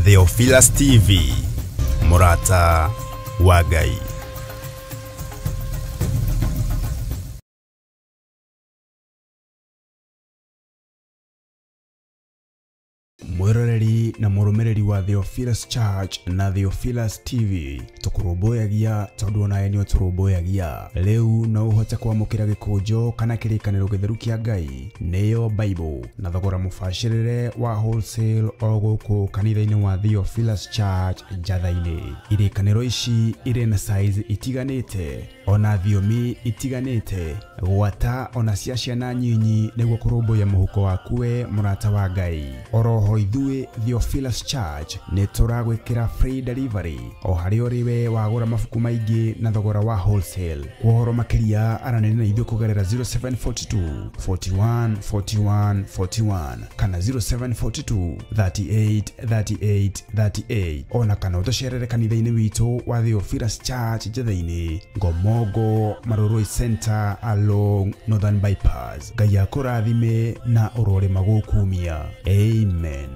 Theophilus TV, mũrata wa Ngai. Mwiroreri na mũrũmĩrĩri wa Theophilus Church na Theophilus TV, tũkũrũmbũyagia tondũ onawe nĩ ũtũrũmbũyagia. Rĩu no ũhote kwamũkĩra gĩkũnjo kana kĩrĩkanĩro gĩtheru kĩa Ngai, nĩyo Bible, na thogora mũbacĩrĩre wa wholesale o gũkũ kanitha-inĩ wa Theophilus Church Njatha-inĩ. Irĩkanĩro ici irĩ na size itiganĩte ona thiomi itiganĩte, gwata ona cia ciana nyinyi, nĩguo kũrũmbũiya mũhuko waku we mũrata wa Ngai. Oroho ithuĩ Theophilus Church nĩ tũragwĩkĩra free delivery o harĩa ũrĩ we wagũra mabuku maingĩ na thogora wa wholesale. Kwa ũhoro makĩria aranĩria na ithuĩ kũgerera 0742 41 41 41 kana 0742 38 38 38, ona kana ũtũcerere kanitha-inĩ witũ wa Theophilus Church Njatha-inĩ, Ngomongo Marurui Center along Northern Bypass. Ngai akũrathime na ũrore magũkumia. Amen.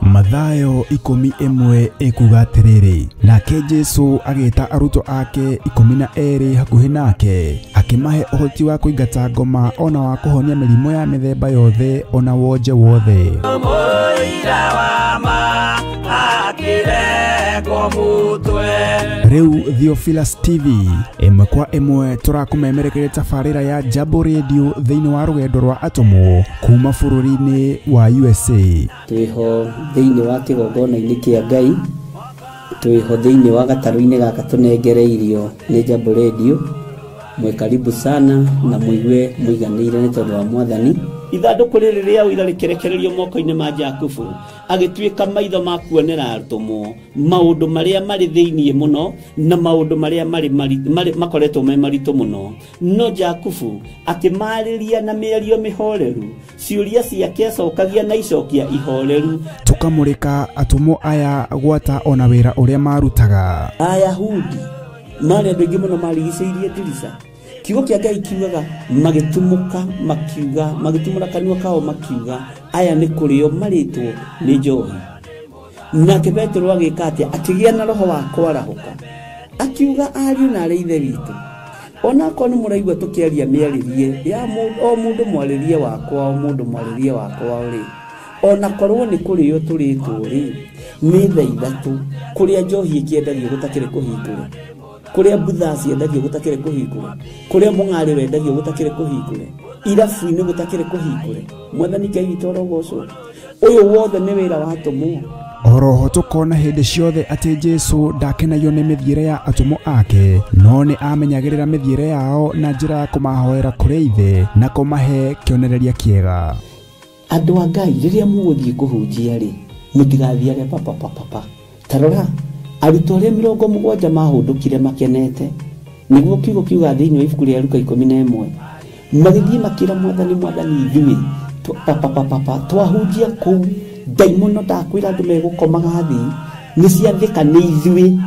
Mathayo 11 ĩkuga atĩrĩrĩ, nake Jesũ agĩta arutwo ake 12 hakuhĩ nake, akĩmahe ũhoti wa kũingata ngoma ona wa kũhonia mĩrimũ ya mĩthemba yothe ona wonje wothe. Rĩu Theophilus TV ĩmwe kwa ĩmwe tũrakũmemerekeria tabarĩra ya Jambo Radio thĩinĩ wa rũgendo rwa atũmwo kuma bũrũri-inĩ wa USA. Twĩho thĩinĩ wa kĩgongona-inĩ kĩa Ngai, twĩho thĩinĩ wa gatarũ-inĩ gaka tũnengereirio nĩ Jambo Radio. Mwe karibu sana na mũigue mũiganĩire nĩ tondũ wa Mwathani. Ithandũkũ rĩrĩ rĩa ũira rĩkĩrekererio moko-inĩ ma Jakubu, agĩtuĩka maitho ma kuonera atũmwo maũndũ marĩa marĩ thĩinĩ mũno na maũndũ marĩa marĩ makoretwo me maritũ mũno. No Jakubu akĩmarĩria na mĩario mĩhoreru, ciũria ciake acokagia na icokia ihoreru. Tũkamũrĩka atũmwo aya gwata ona wĩra ũrĩa marutaga. Ayahudi marĩ andũ aingĩ mũno marigicĩirie ndirica. Kiugo kĩa Ngai kiugaga magĩtumũka makiuga, magĩtumũra kanua kao makiuga, aya nĩ kũrĩo marĩtwo nĩ njohi. Nake Petero agĩka atĩa? Akĩgĩa na roho wa kwarahũka, akiuga ariũ na arĩ ithe witũ, onakorwo nĩ mũraigua tũkĩaria mĩarĩrie ya o mũndũ mwarĩrie wakwa, o mũndũ mwarĩrie wakwa rĩ, onakorwo nĩ kũrĩo tũrĩtwo rĩ, nĩ thaa ithatũ kũrĩa njohi ĩkĩendagio gũtakĩrĩ kũhingũre, kũrĩa mbutha ciendagio gũtakĩrĩ kũhingũre, kũrĩa mũng'arĩ wendagio gũtakĩrĩ kũhingũre, irabu-inĩ gũtakĩrĩ kũhingũre. Mwathani Ngai witũ arogocwo. Ũyũ wothe nĩ wĩra wa atũmwo. Oroho tũkona hĩndĩ ciothe atĩ Jesũ ndakenagio nĩ mĩthiĩre ya atũmwo ake, no nĩ amenyagĩrĩra mĩthiĩre yao na njĩra ya kũmahoera kũrĩ Ithe na kũmahe kĩonereria kĩega. Andũ a Ngai, rĩrĩa mũgũthiĩ kũhunjia rĩ, mũtigathiage papapapapa. Ta rora arutwo arĩa 70 mahũndũkire makenete, nĩguo kiugo kiuga thĩinĩ wa ibuku rĩa Luka 11, magĩthiĩ makĩra Mwathani, Mwathani ithuĩ papapapapa twahunjia kũu ndaimono ndakwĩra andũ megũkomaga thĩ, nĩ ciathĩka nĩ ithuĩ,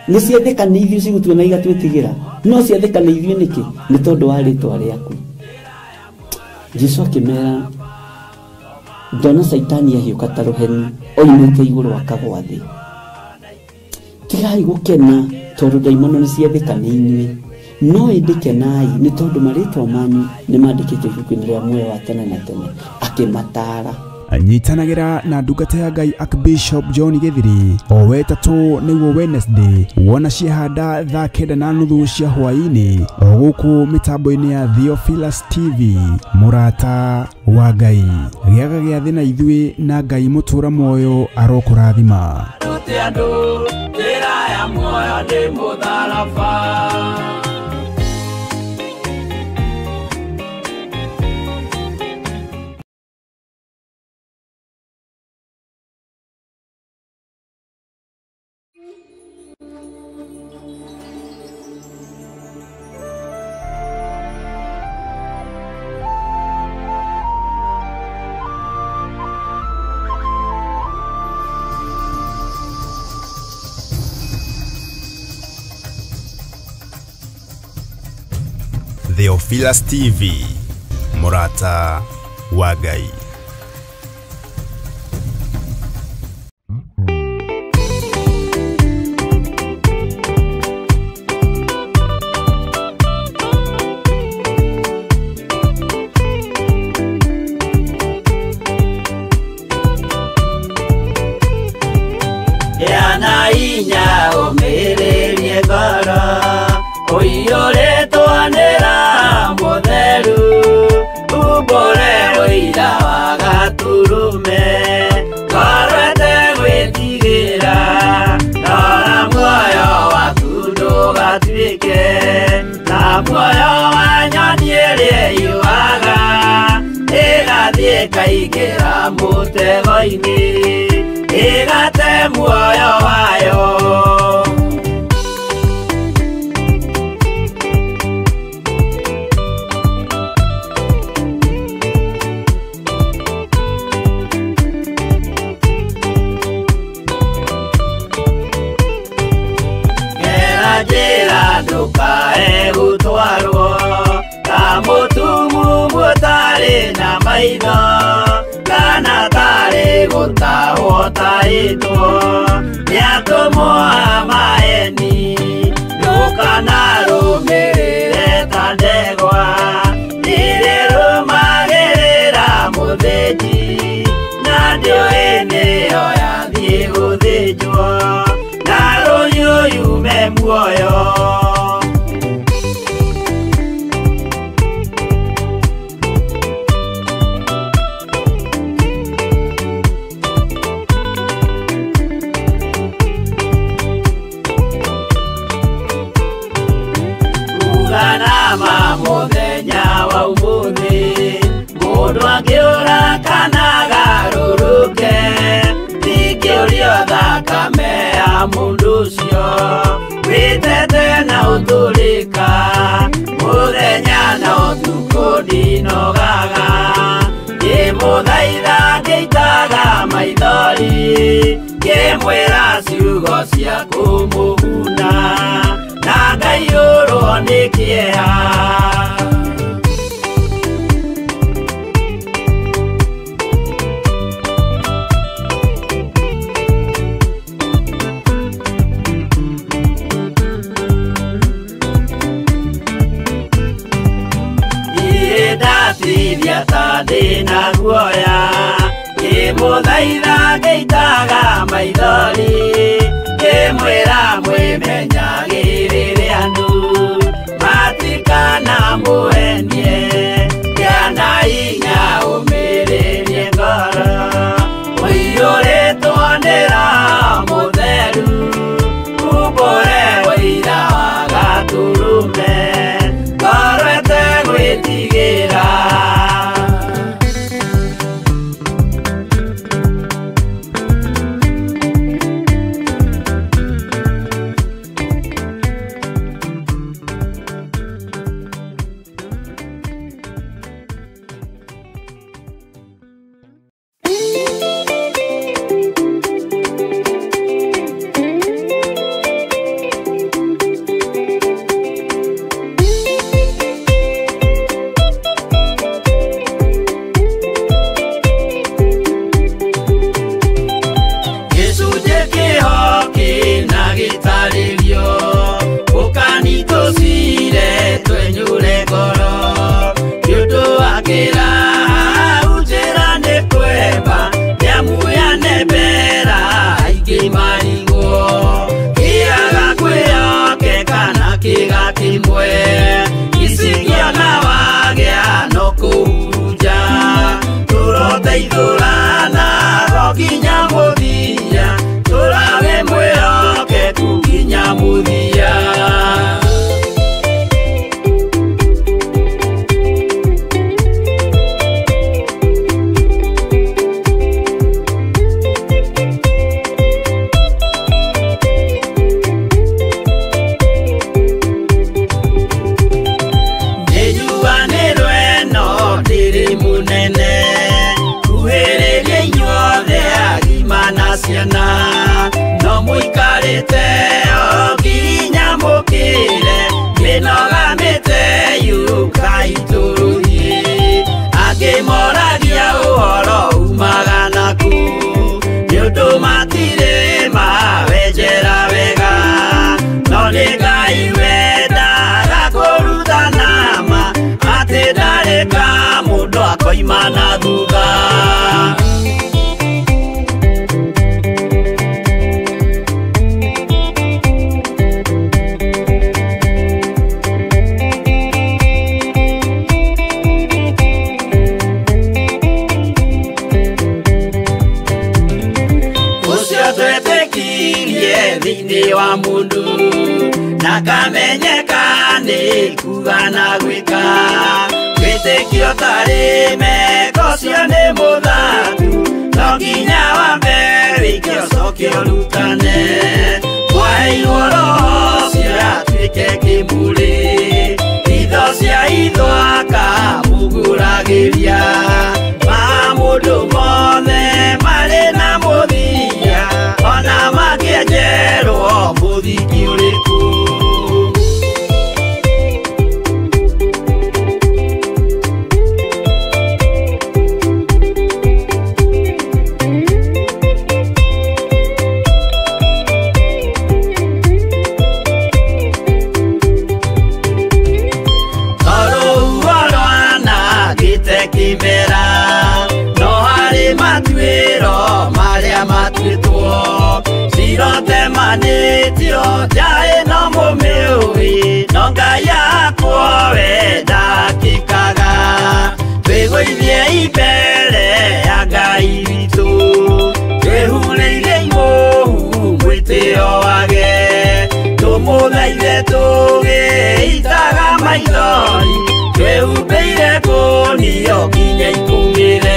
nĩ ciathĩka nĩ ithuĩ cigũtuona igatwĩtigĩra, no ciathĩka nĩ ithuĩ nĩkĩ? Nĩ tondũ wa rĩtwa rĩaku. Jesũ akĩmera, ndona Caitani ahiũka ta rũheni oimĩte igũrũ akagwa thĩ. Tigai gũkena tondũ ndaimono nĩ ciathĩka nĩ inyuĩ, no ĩndĩ kenai nĩ tondũ marĩtwa manyu nĩ mandĩkĩtwo ibuku-inĩ rĩa muoyo wa tene na tene. Akĩmataara. Nyitanagĩra na ndungata ya Ngai Archbishop John Githiri o wetatũ nĩguo Wednesday, wona ciahanda thaa 9:30 cia hwaĩ-inĩ o gũkũ mĩtambo-inĩ ya Theophilus TV. Mũrata wa Ngai, gĩaga gĩathĩ na ithuĩ na Ngai mũtũra muoyo arokũrathima. Muoyo nĩ mũtharaba. Theophilus TV, mũrata wa Ngai. Yana inya ũmĩrĩrie ngoro ũiyũrĩtwo nĩ Roho Mũtheru umbũre ũira wa Gatũrũme ngoro ĩtegwĩtigĩra rora muoyo waku ndũgatuĩke ta muoyo wa nyoni ĩrĩa ĩyũaga ĩgathiĩ ĩkaingĩra mũtego-inĩ ĩgate muoyo wayo. Gera njĩra ndũkae gũtwarwo ta mũtumumu ũtarĩ na maitho kana tarĩ gũtahwo tahĩtwo nĩ atũmwo a maeni ndũkanarũmĩrĩre ta ndegwa irĩrũmagĩrĩra mũthĩnji na ndĩũĩ nĩyo yathiĩ gũthĩnjwo na rũhiũ yume muoyo. Uganama mũthenya wa ũmũthĩ mũndũ angĩũra kana agarũrũke ndingĩũrio thakame ya mũndũ ũcio wĩtete na ũtũrĩka mũthenya na ũtukũ ndinogaga ngĩmũthaitha ngĩitaga maithori ngĩmwĩra ciugo cia kũmũguna na ngaiyũrwo nĩ kĩeha. Niĩ ndatithia ta ndĩna guoya ngĩmũthaitha ngĩitaga maithori ngĩmwĩra mwĩmenyagĩrĩre andũ matikanamũhenie kĩana hinya ũmĩrĩrie ngoro ũiyũrĩtwo nĩ Roho Mũtheru umbũre ũira wa Gatũrũme ngoro ĩtegwĩtigĩra. Gĩcunjĩ kĩho kĩna gĩtarĩrio ũkani tũcire twenyũre ngoro nĩ ũndũ wa kĩraha njĩra nĩ kwemba nĩamuyane mbera aingĩ marigwo kĩaga kwĩhokeka na kĩga kĩmwe icingĩona wagĩa no kũhurunja tũroteithũrana ro nginya mũthia tũrage mwĩhokeku nginya mũthia. Nĩnjuanĩrwo ĩno ndĩrĩ mũnene kuhĩrĩria inyuothe agima na ciana no mũikarĩte o nginya mũkĩre mĩnoga mĩte yu ũkai tũrũthiĩ angĩmoragia ũhoro umaga naku nĩ ũndũ matirĩ mawenjera wega no nĩ Ngai wendaga kũrutana ma atĩ ndarĩ ka mũndũ akoima na thutha. Thĩinĩ wa mũndũ na kamenyeka nĩ kuga na gwĩka wĩtĩkio tarĩ meko ũcio nĩ mũthatu no nginya wambe wĩke ũcoke ũrutane mwaheirwo roho ũcio atuĩke kĩmũrĩ itho cia itho akamũgũragĩria ma mũndũ mothe marĩ na mũthia ona makĩenjerwo mũthingi ũrĩkũ. Kĩmera no harĩ matuĩro marĩa matuĩtwo cirotemanĩtio njaĩ no mũmĩũĩ no Ngai akwo we ndakĩkaga twĩgũithie mbere ya Ngai witũ twĩhurĩire imũhu mwĩtĩo wage tũmũthaithe tũgĩitaga maithori twĩhumbĩire kũnio nginya ikũmĩre.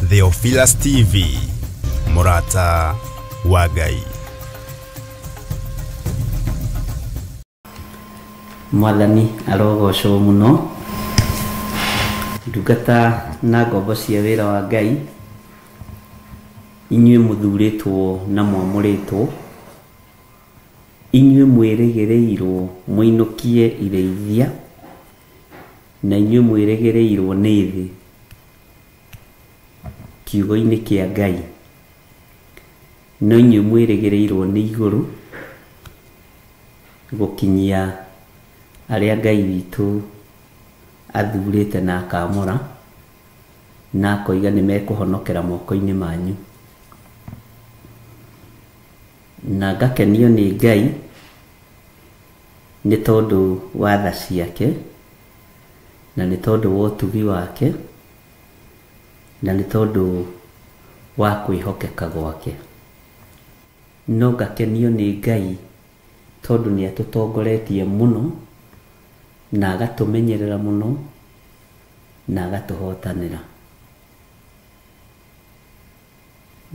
Theophilus TV, mũrata wa Ngai. Mwathani arogocwo mũno ndungata na ngombo cia wĩra wa Ngai inyuĩ mũthurĩtwo na mwamũrĩtwo inyuĩ mwĩrĩgĩrĩirwo mũinũkie irĩithia na inyuĩ mwĩrĩgĩrĩirwo nĩ thĩ kiugo-inĩ kĩa Ngai no inyuĩ mwĩrĩgĩrĩirwo nĩ igũrũ gũkinyia arĩa Ngai witũ athurĩte na akamũra na akoiga nĩ mekũhonokera moko-inĩ manyu. Na ngakenio nĩ Ngai nĩ tondũ wa tha ciake na nĩ tondũ wa ũtugi wake na nĩ tondũ wa kwĩhokeka gwake. No ngakenio nĩ Ngai tondũ nĩ atũtongoretie mũno na agatũmenyerera mũno na agatũhotanĩra.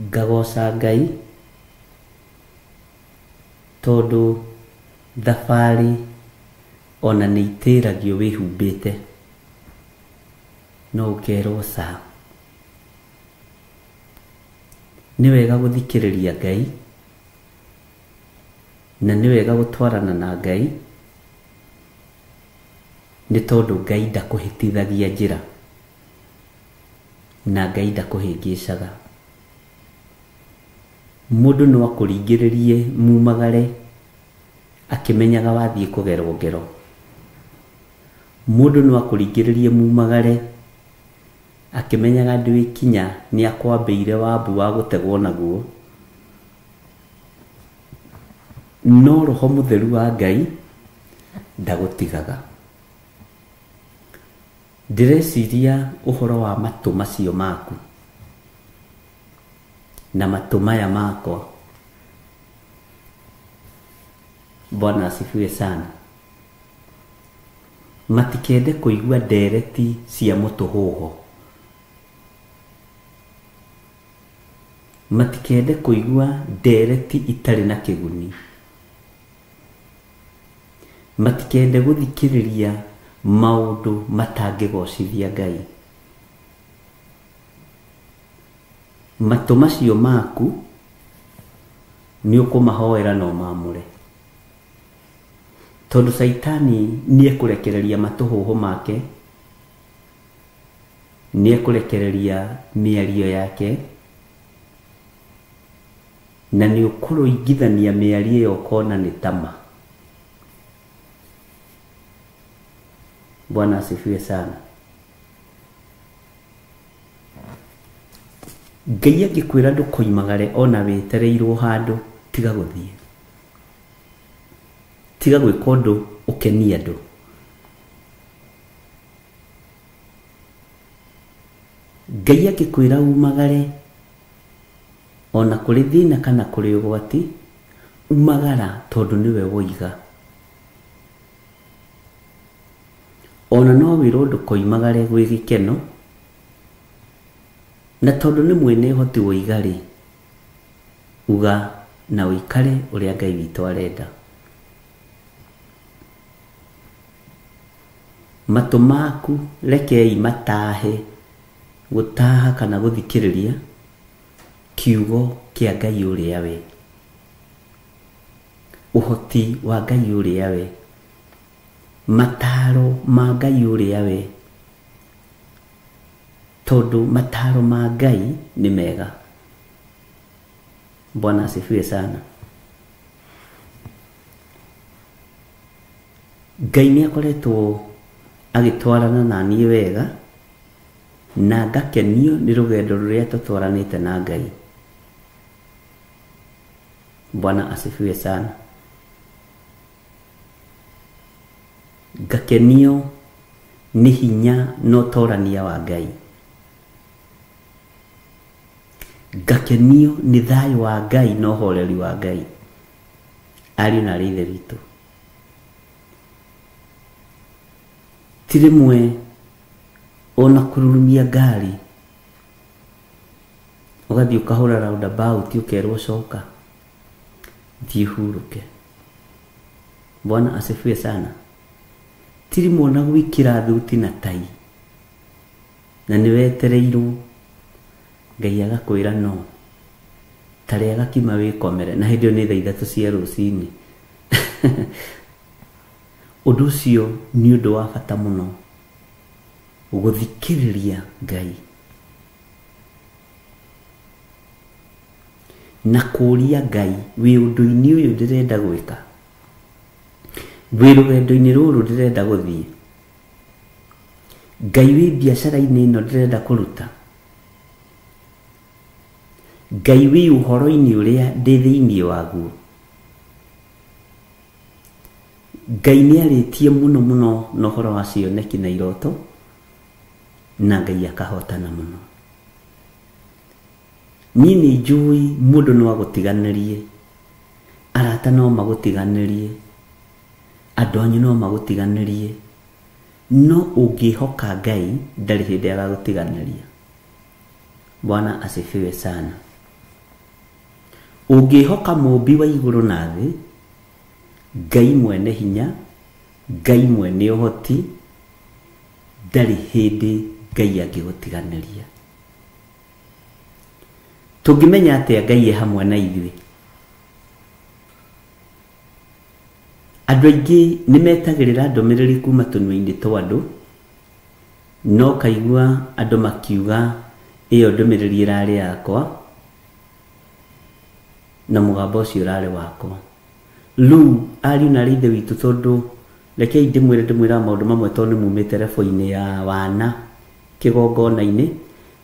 Ngagoca Ngai tondũ thabarĩ ona nĩ itĩragio wĩhumbĩte no ũkerwo ca. Nĩ wega gũthikĩrĩria Ngai na nĩ wega gũtwarana na Ngai nĩ tondũ Ngai ndakũhĩtithagia njĩra. Na Ngai ndakũhĩngĩcaga. Mũndũ no akũringĩrĩrie mumagare akĩmenyaga wathiĩ kũgerwo ngero. Mũndũ no akũringĩrĩrie mumagare akĩmenyaga ndwĩkinya nĩ akwambĩire wabu wa gũtegwo naguo. No Roho Mũtheru wa Ngai ndagũtigaga. Ndĩreciria ũhoro wa matũ macio maku na matũ maya makwa. Bwana asifiwe sana. Matikende kũigua ndereti cia mũtũhũho. Matikende kũigua ndereti itarĩ na kĩguni. Matikende gũthikĩrĩria maũndũ matangĩgocithia Ngai. Matũ macio maku nĩ ũkũmahoera na ũmamũre, tondũ Caitani nĩ ekũrekereria matũhũhũ make, nĩ ekũrekereria mĩario yake, na nĩ ũkũrũingithania mĩario ĩyo ũkona nĩ tama. Bwana asifiwe sana. Ngai angĩkwĩra ndũkoimagare ona wĩtereirwo handũ, tiga gũthiĩ. Tiga gwĩka ũndũ ũkenie andũ. Ngai angĩkwĩra umagare ona kũrĩ thĩna kana kũrĩ ũgwati, umagara tondũ nĩwe woiga. Ona no wĩrwo ndũkoimagare gwĩ gĩkeno, na tondũ nĩ mwene ũhoti woiga rĩ, uga na ũikare ũrĩa Ngai witũ arenda. Matũ maku rekei matahe, gũtaha kana gũthikĩrĩria kiugo kĩa Ngai ũrĩa we, ũhoti wa Ngai ũrĩa we, mataro ma Ngai ũrĩa we, tondũ mataro ma Ngai nĩ mega. Bwana asifiwe sana. Ngai nĩ akoretwo agĩtwarana na niĩ wega, na ngakenio nĩ rũgendo rũrĩa tũtwaranĩte na Ngai. Bwana asifiwe sana. Ngakenio nĩ hinya na ũtorania wa Ngai. Ngakenio nĩ thayũ wa Ngai na ũhoreri wa Ngai. Ariũ na aarĩ a Ithe witũ, ti rĩmwe ona kũrurumia ngari ũgathiĩ ũkahũra roundabout ũkerwo coka, thiĩ hurũke. Bwana asifiwe sana. Ti rĩmwe ona gwĩkĩra thuti na tai na nĩ wetereirwo, Ngai agakwĩra no tarĩa gakima wĩkomere, na hĩndĩ ĩyo nĩ thaa 3 cia rũcinĩ. Ũndũ ũcio nĩ ũndũ wa bata mũno, gũthikĩrĩria Ngai na kũũria Ngai, wĩ ũndũ-inĩ ũyũ ndĩrenda gwĩka, wĩ rũgendo-inĩ rũrũ ndĩrenda gũthiĩ, Ngai wĩ biacara-inĩ ĩno ndĩrenda kũruta, Ngai wĩ ũhoro-inĩ ũrĩa ndĩ thĩinĩ waguo. Ngai nĩ arĩtie mũno mũno na ũhoro wa cioneki na iroto, na Ngai akahotana mũno. Niĩ nĩ njũĩ mũndũ no agũtiganĩrie, arata no magũtiganĩrie, andũ anyu no magũtiganĩrie, no ũngĩhoka Ngai ndarĩ hĩndĩ agagũtiganĩria. Bwana asifiwe sana. Ũngĩhoka mũũmbi wa igũrũ na thĩ, Ngai mwene hinya, Ngai mwene ũhoti, ndarĩ hĩndĩ Ngai angĩgũtiganĩria. Tũngĩmenya atĩa Ngai e hamwe na ithuĩ? Andũ aingĩ nĩ metagĩrĩra ndũmĩrĩri kuma tũnua-inĩ twa andũ, no kaigua andũ makiuga Ĩyo ndũmĩrĩri ĩrarĩ yakwa na mũgambo ũcio ũrarĩ wakwa. Rĩu ariũ na arĩ ithe witũ, tondũ rekei ndĩmwĩre ndĩmwĩraga maũndũ mamwe tondũ nĩ mumĩte rebo-inĩ ya wana kĩgongona-inĩ,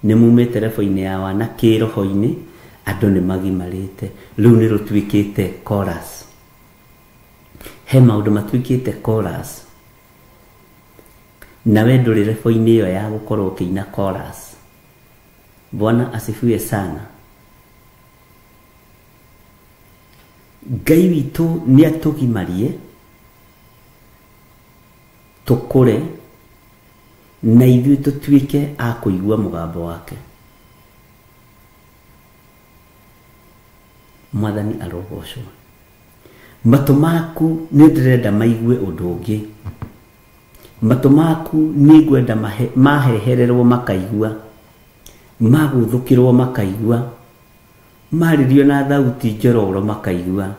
nĩ mumĩte rebo-inĩ ya wana kĩroho-inĩ, andũ nĩ magimarĩte. Rĩu nĩ rũtuĩkĩte chorus. He maũndũ matuĩkĩte chorus. Na we ndũrĩ rebo-inĩ ĩyo ya gũkorwo ũkĩina chorus. Bwana asifiwe sana. Ngai witũ nĩ atũgimarie tũkũre na ithuĩ tũtuĩke a kũigua mũgambo wake. Mwathani arogocwo. Matũ maku nĩ ndĩrenda maigue ũndũ ũngĩ. Matũ maku nĩ ngwenda mahehererwo makaigua, maguthũkĩrwo makaigua, marĩrio na thauti njororo makaigua.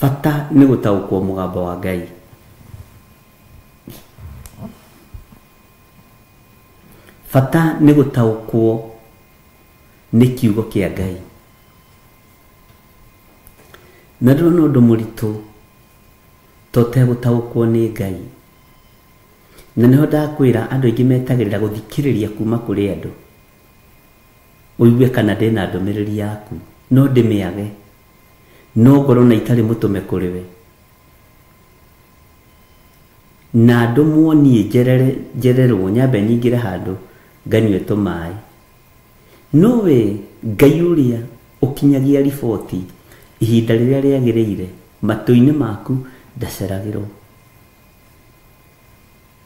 Bata nĩ gũtaũkwo mũgambo wa Ngai. Bata nĩ gũtaũkwo nĩ kiugo kĩa Ngai. Na ndũrona ũndũ mũritũ tũtegũtaũkwo nĩ Ngai. Na nĩho ndakwĩra andũ aingĩ metagĩrĩra gũthikĩrĩria kuma kũrĩ andũ, ũigue kana ndĩna ndũmĩrĩri yaku, no ndĩmĩage, no ngorwo na itarĩ mũtũme kũrĩ we, na ndũmwo niĩ njererwo nyambe nyingĩre handũ nganyue tũmaĩ. No we Ngai ũrĩa ũkinyagia riboti ihinda rĩrĩa rĩagĩrĩire matũ-inĩ maku ndaceragĩrwo.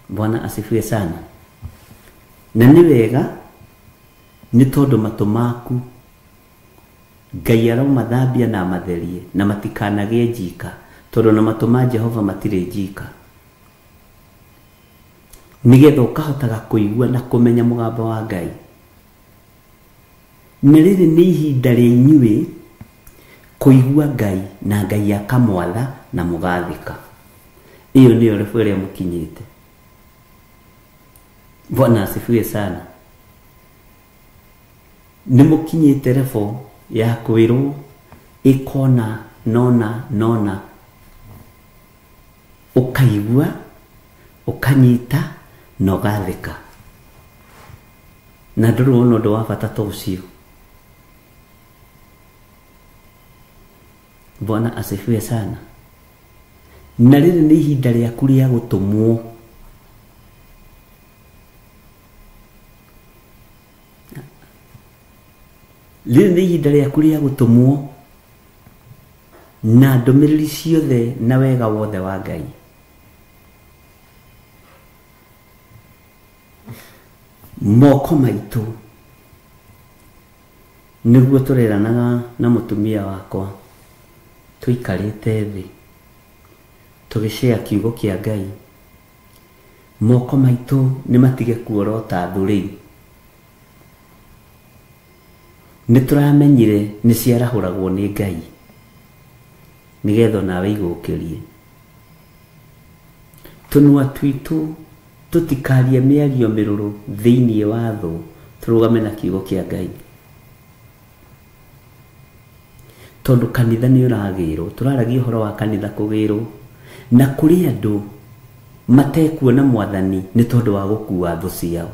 Bwana asifiwe sana. Na nĩ wega nĩ tondũ matũ maku Ngai aromathambia na amatherie na matikanagĩe njika, tondũ na matũ ma Jehova matirĩ njika, nĩgetha ũkahotaga kũigua na kũmenya mũgambo wa Ngai. Na rĩrĩ nĩ ihinda rĩa inyuĩ kũigua Ngai na Ngai akamwatha na mũgathĩka. Ĩyo nĩyo rebo ĩrĩa mũkinyĩte. Bwana asifiwe sana. Nĩ mũkinyĩte rebo ya kwĩrwo ĩkona nona nona, ũkaigua ũkanyita na ũgathĩka. Na ndũrĩ wona ũndũ wa bata ta ũcio. Bwana asifiwe sana. Na rĩrĩ nĩ ihinda rĩaku rĩa gũtũmwo. Rĩrĩ nĩ ihinda rĩaku rĩa gũtũmwo na ndũmĩrĩri ciothe na wega wothe wa Ngai. Moko maitũ nĩguo tũreranaga na mũtumia wakwa tũikarĩte thĩ tũgĩcea kiugo kĩa Ngai. Moko maitũ nĩ matige kuorota thũ rĩu. Nĩ tũramenyire nĩ ciarahũragwo nĩ Ngai nĩgetha nawe igũkĩrie. Tũnua twitũ tũtikarie mĩario mĩrũrũ thĩinĩ wa thũ, tũrũgame na kiugo kĩa Ngai. Tondũ kanitha nĩ ũragĩrwo, tũraragia ũhoro wa kanitha kũgĩrwo, na kũrĩ andũ matekuona mwathani nĩ tondũ wa gũkua thũ ciao.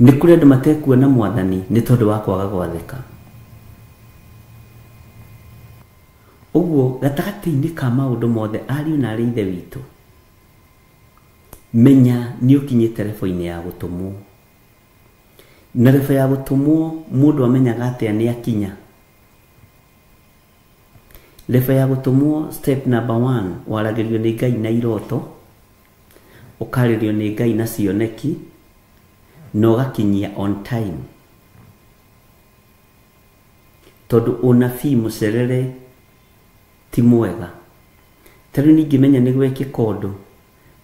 Nĩ kũrĩ andũ matekuona mwathani nĩ tondũ wa kwaga gwathĩka. Ũguo gatagatĩ-inĩ ka maũndũ mothe, ariũ na arĩ ithe witũ, menya nĩ ũkinyĩte rebo-inĩ ya gũtũmwo. Na rebo ya gũtũmwo mũndũ amenyaga atĩa nĩ akinya? Rebo ya gũtũmwo step number 1, waragĩrio nĩ Ngai na iroto, ũkarĩrio nĩ Ngai na cioneki, na ũgakinyia on time. Tondũ ũnabii mũcerere ti mwega. Ta rĩu ningĩmenya nĩ gwekĩka ũndũ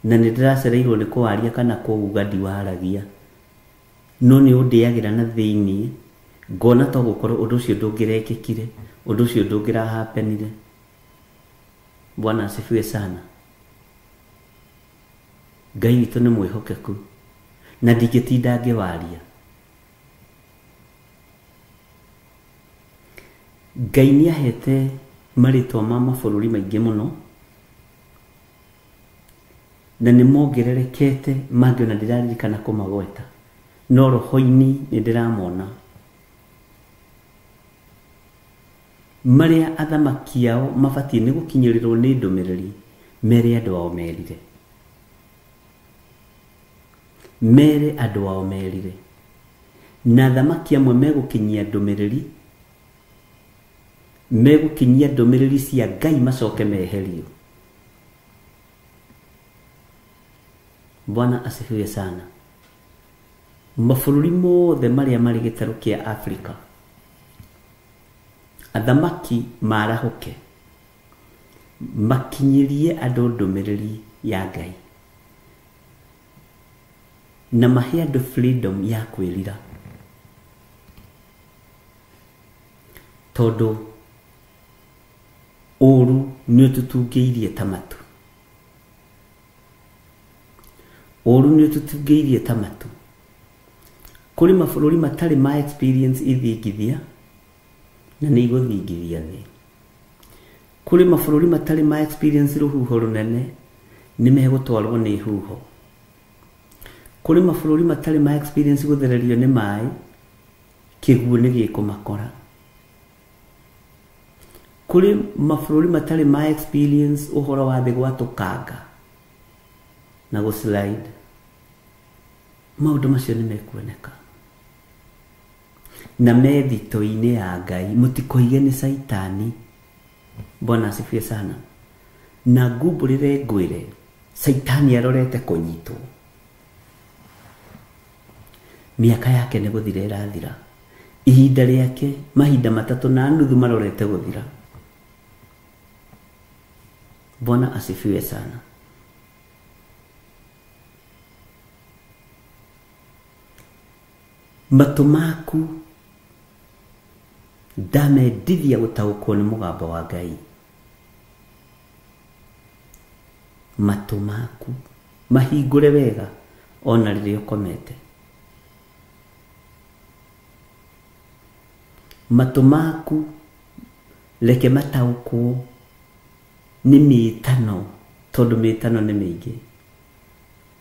na nĩ ndĩracereirwo nĩ kũwaria kana kũuga ndiwaragia, no nĩ ũndĩagĩra na thĩinĩ ngona to gũkorwo ũndũ ũcio ndũngĩrekĩkire, ũndũ ũcio ndũngĩrahapenire. Bwana asifiwe sana. Ngai witũ nĩ mwĩhokeku na ndingĩtinda ngĩwaria. Ngai nĩ ahete marĩtwa ma mabũrũri maingĩ mũno na nĩ mongererekete mangĩ ona ndĩraririkana kũmagweta, no roho-inĩ nĩ ndĩramona marĩa athamaki ao mabatiĩ nĩ gũkinyĩrĩrwo nĩ ndũmĩrĩri mere andũ ao merire, mere andũ ao merire. Na athamaki amwe megũkinyia ndũmĩrĩri, megũkinyia ndũmĩrĩri cia Ngai macoke meherio. Bwana asifiwe sana. Mabũrũri mothe marĩa marĩ gĩtarũ kĩa Afrika, athamaki marahũke makinyĩrie andũ ndũmĩrĩri ya Ngai na mahe andũ freedom ya kwĩrira, tondũ ũru nĩ ũtũtungĩirie ta matu, ũru nĩ ũtũtungĩirie ta matu. Kũrĩ mabũrũri matarĩ ma experience ithingithia na nĩ igũthingithia thĩ. Kũrĩ mabũrũri matarĩ ma experience rũhuho rũnene nĩ megũtwarwo nĩ huho. Kũrĩ mabũrũri matarĩ ma experience gũthererio nĩ maĩ, kĩguũ nĩ gĩkũmakora. Kũrĩ mabũrũri matarĩ ma experience ũhoro wa thĩ gwatũkanga na gũslide, maũndũ macio nĩ mekuoneka na me thito-inĩ ya Ngai. Mũtikoige nĩ Caitani. Bwana asifiwe sana. Na ngumbũrĩre ngwĩre, Caitani arorete kũnyitwo, mĩaka yake nĩ gũthira ĩrathira, ihinda rĩake mahinda 3.5 marorete gũthira. Bwana asifiwe sana. Matũ maku ndamendithia gũtaũkwo nĩ mũgambo wa Ngai. Matũ maku mahingũre wega ona rĩrĩa ũkomete. Matũ maku reke mataũkwo nĩ mĩtano, tondũ mĩtano nĩ mĩingĩ.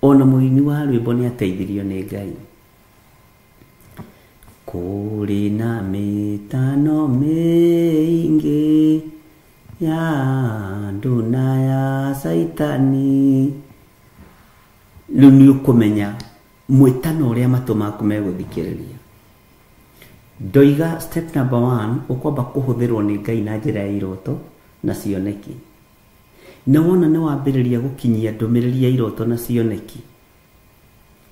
Ona mũini wa rwĩmbo nĩ ateithirio nĩ Ngai. Kũrĩ na mĩtano mĩingĩ ya andũ na ya Caitani. Rĩu nĩ ũkũmenya mwĩtano ũrĩa matũ maku megũthikĩrĩria. Ndoiga step number 1, ũkwamba kũhũthĩrwo nĩ Ngai na njĩra ya iroto na cioneki. Na wona nĩ wambĩrĩria gũkinyia ndũmĩrĩri ya iroto na cioneki,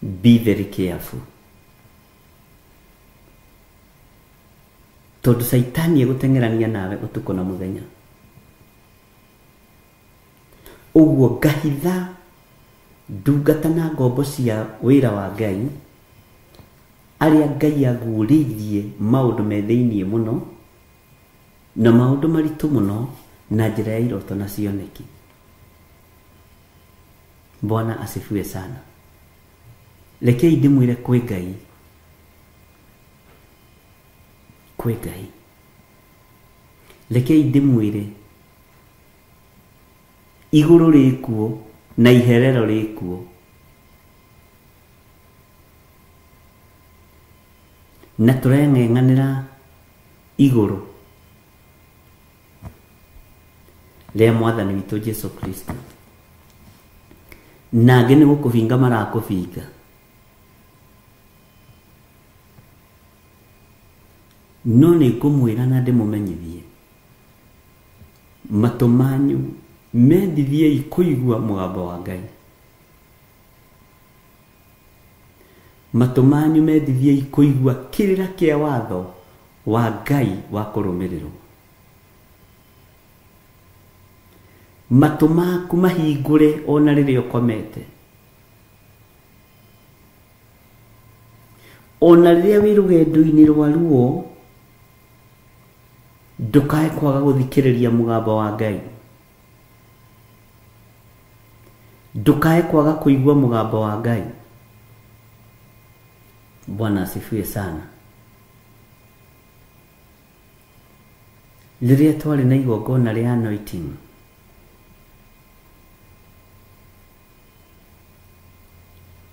be very careful, tondũ Caitani egũteng'erania nawe ũtukũ na mũthenya. Ũguo ngahitha ndungata na ngombo cia wĩra wa Ngai arĩa Ngai aguũrĩirie maũndũ me thĩiniĩ mũno na maũndũ maritũ mũno na njĩra ya iroto na cioneki. Bwana asifiwe sana. Rekei ndĩmwĩre kwĩ Ngai, kwĩ Ngai. Rekei ndĩmwĩre igũrũ rĩkuo na iherero rĩkuo, na tũreng'eng'anĩra igũrũ rĩa Mwathani witũ Jesu Kristo. Na angĩ nĩ gũkũbinga marakũbinga. No nĩ ngũmwĩra na ndĩmũmenyithie, matũ manyu mendithiei kũigua mũgambo wa Ngai. Matũ manyu mendithiei kũigua kĩrĩra kĩa watho wa Ngai wa kũrũmĩrĩrwo. Matũ maku mahingũre ona rĩrĩa ũkomete, ona rĩrĩa wĩ rũgendo-inĩ rwa ruo, ndũkae kwaga gũthikĩrĩria mũgambo wa Ngai. Ndukae kwaga kuigua mugambo wa Ngai. Bwana asifiwe sana. Rĩrĩa twarĩ na igongona rĩa anointing,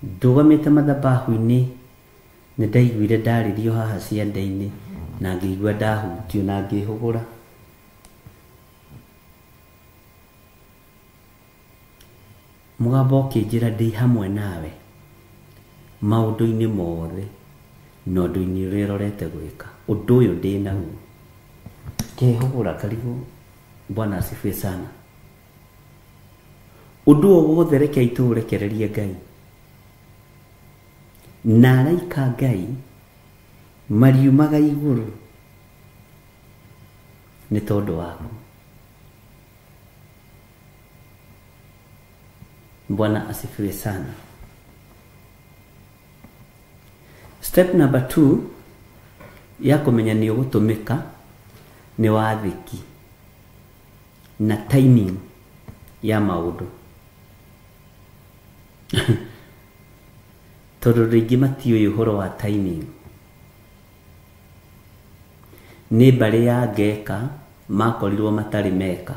ndũgamĩte mathabahu-inĩ nĩ ndaiguire ndarĩrio haha ciande-inĩ na ngĩigua ndahutio na ngĩhũgũra. Mũgambo ũkĩnjĩra ndĩ hamwe nawe maũndũ-inĩ mothe na ũndũ-inĩ ũrĩa ũrorete gwĩka, ũndũ ũyũ ndĩ naguo. Ngĩhũgũra karibu. Bwana asifiwe sana. Ũndũ o wothe rekei tũũrekererie Ngai. Na araika Ngai mariumaga igũrũ nĩ tondũ waku. Bwana asifiwe sana. Step number 2 ya kũmenya nĩ ũgũtũmĩka nĩ wathĩki na timing ya maũndũ. Tondũ rĩngĩ matiũĩ ũhoro wa timing. Nĩ mbarĩ ya Ngeka makorirwo matarĩ meka.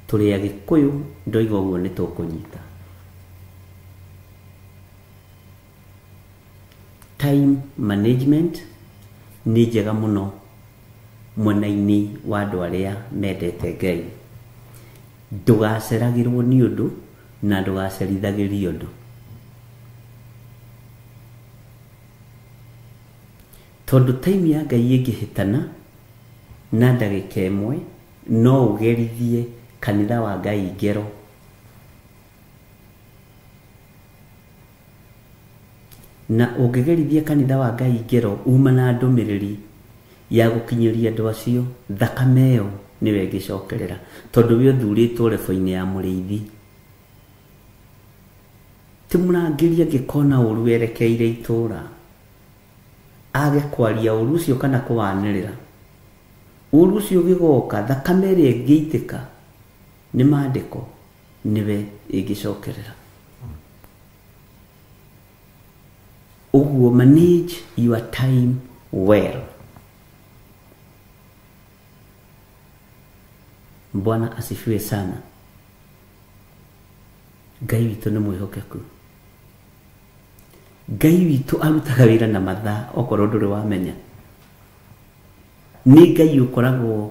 Tũrĩ Agĩkũyũ ndoiga ũguo nĩ tũkũnyita. Time management nĩ njega mũno mwena-inĩ wa andũ arĩa mendete Ngai. Ndũgaceragĩrwo nĩ ũndũ na ndũgacerithagĩrio ũndũ. Tondũ time ya Ngai ĩngĩhĩtana na ndagĩka ĩmwe no ũgerithie kanitha wa Ngai ngero. Na ũngĩgerithia kanitha wa Ngai ngero uma na ndũmĩrĩri ya gũkinyĩria andũ acio, thakame ĩyo nĩwe ĩngĩcokerera tondũ we ũthurĩtwo rebo-inĩ ya mũrĩithi. Ti mũrangĩri angĩkona ũru werekeire itũra age kwaria ũru ũcio kana kũwanĩrĩra, ũru ũcio ũgĩgoka thakame ĩrĩa ĩngĩitĩka nĩ maandĩko nĩwe ĩngĩcokerera. Ũguo manage your time well. Bwana asifiwe sana. Ngai witũ nĩ mwĩhokeku. Ngai witũ arutaga wĩra na mathaa okorwo ndũrĩ wamenya. Nĩ Ngai ũkoragwo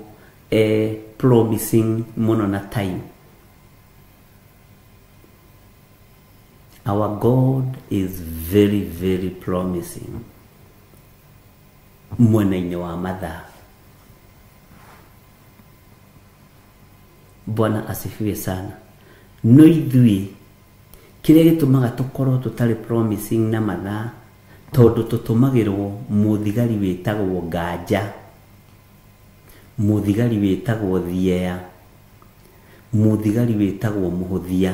promising mũno na time. Our God is very, very promising mwena-inĩ wa mathaa. Bwana asifiwe sana. No ithuĩ kĩrĩa gĩtũmaga tũkorwo tũtarĩ promising na mathaa tondũ tũtũmagĩrwo mũthigari wĩtagwo nganja, mũthigari wĩtagwo thieya, mũthigari wĩtagwo mũhũthia,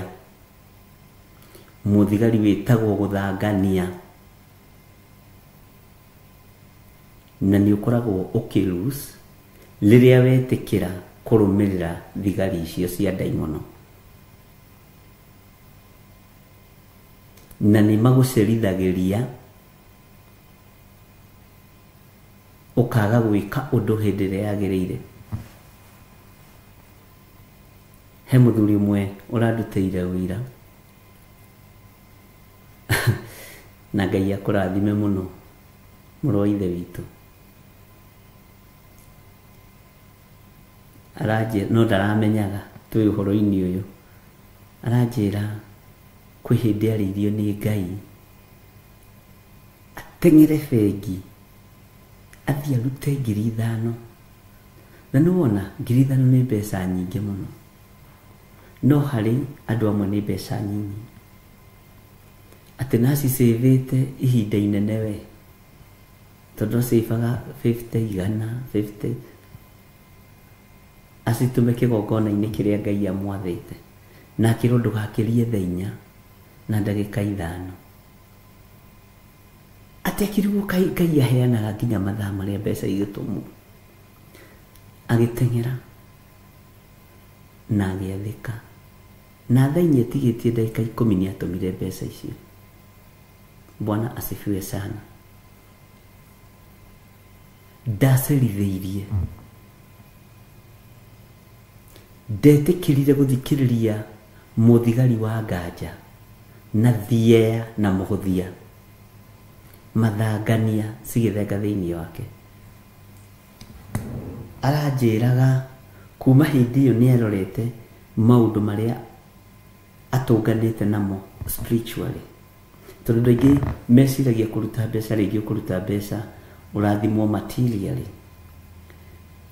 mũthigari wĩtagwo gũthangania, na nĩ ũkoragwo ũkĩlose rĩrĩa wetĩkĩra kũrũmĩrĩra thigari icio cia ndaimono. Na nĩ magũcerithagĩria ũkaga gwĩka ũndũ hĩndĩ ĩrĩa yagĩrĩire. He mũthuri ũmwe ũrandutĩire ũira na Ngai akũrathime mũno mũrũ wa ithe witũ. Aranjĩra no ndaramenyaga twĩ ũhoro-inĩ ũyũ. Aranjĩra kwĩ hĩndĩ arĩirio nĩ Ngai ateng'ere bengi athiĩ arute 5,000. Na nĩwona 5,000 nĩ mbeca nyingĩ mũno, no harĩ andũ amwe nĩ mbeca nyinyi. Atĩ nacicĩvĩte ihinda inene we, tondũ acĩvaga 50 igana 50 acitũme kĩgongona-inĩ kĩrĩa Ngai amwathĩte, na akĩrwo ndũgakĩrie thaa 4 na ndagĩka 5. Atĩ akĩrigwo Ngai aheanaga nginya mathaa marĩa mbeca igĩtũmwo. Agĩteng'era na agĩathĩka Na thaa inya ĩtigĩtie ndagĩka 10 nĩ atũmire mbeca icio. Bwana asifiwe sana. Ndacerithĩirie, ndetĩkĩrire gũthikĩrĩria mũthigari wa nganja na thiea na mũhũthia mathangania cigĩthenga thĩinĩ wake. Aranjĩraga kuma hĩndĩ ĩyo nĩ arorete maũndũ marĩa atũnganĩte namo spiritually, tondũ andũ aingĩ meciragia kũruta mbeca, rĩngĩ ũkũruta mbeca ũrathimwo materially,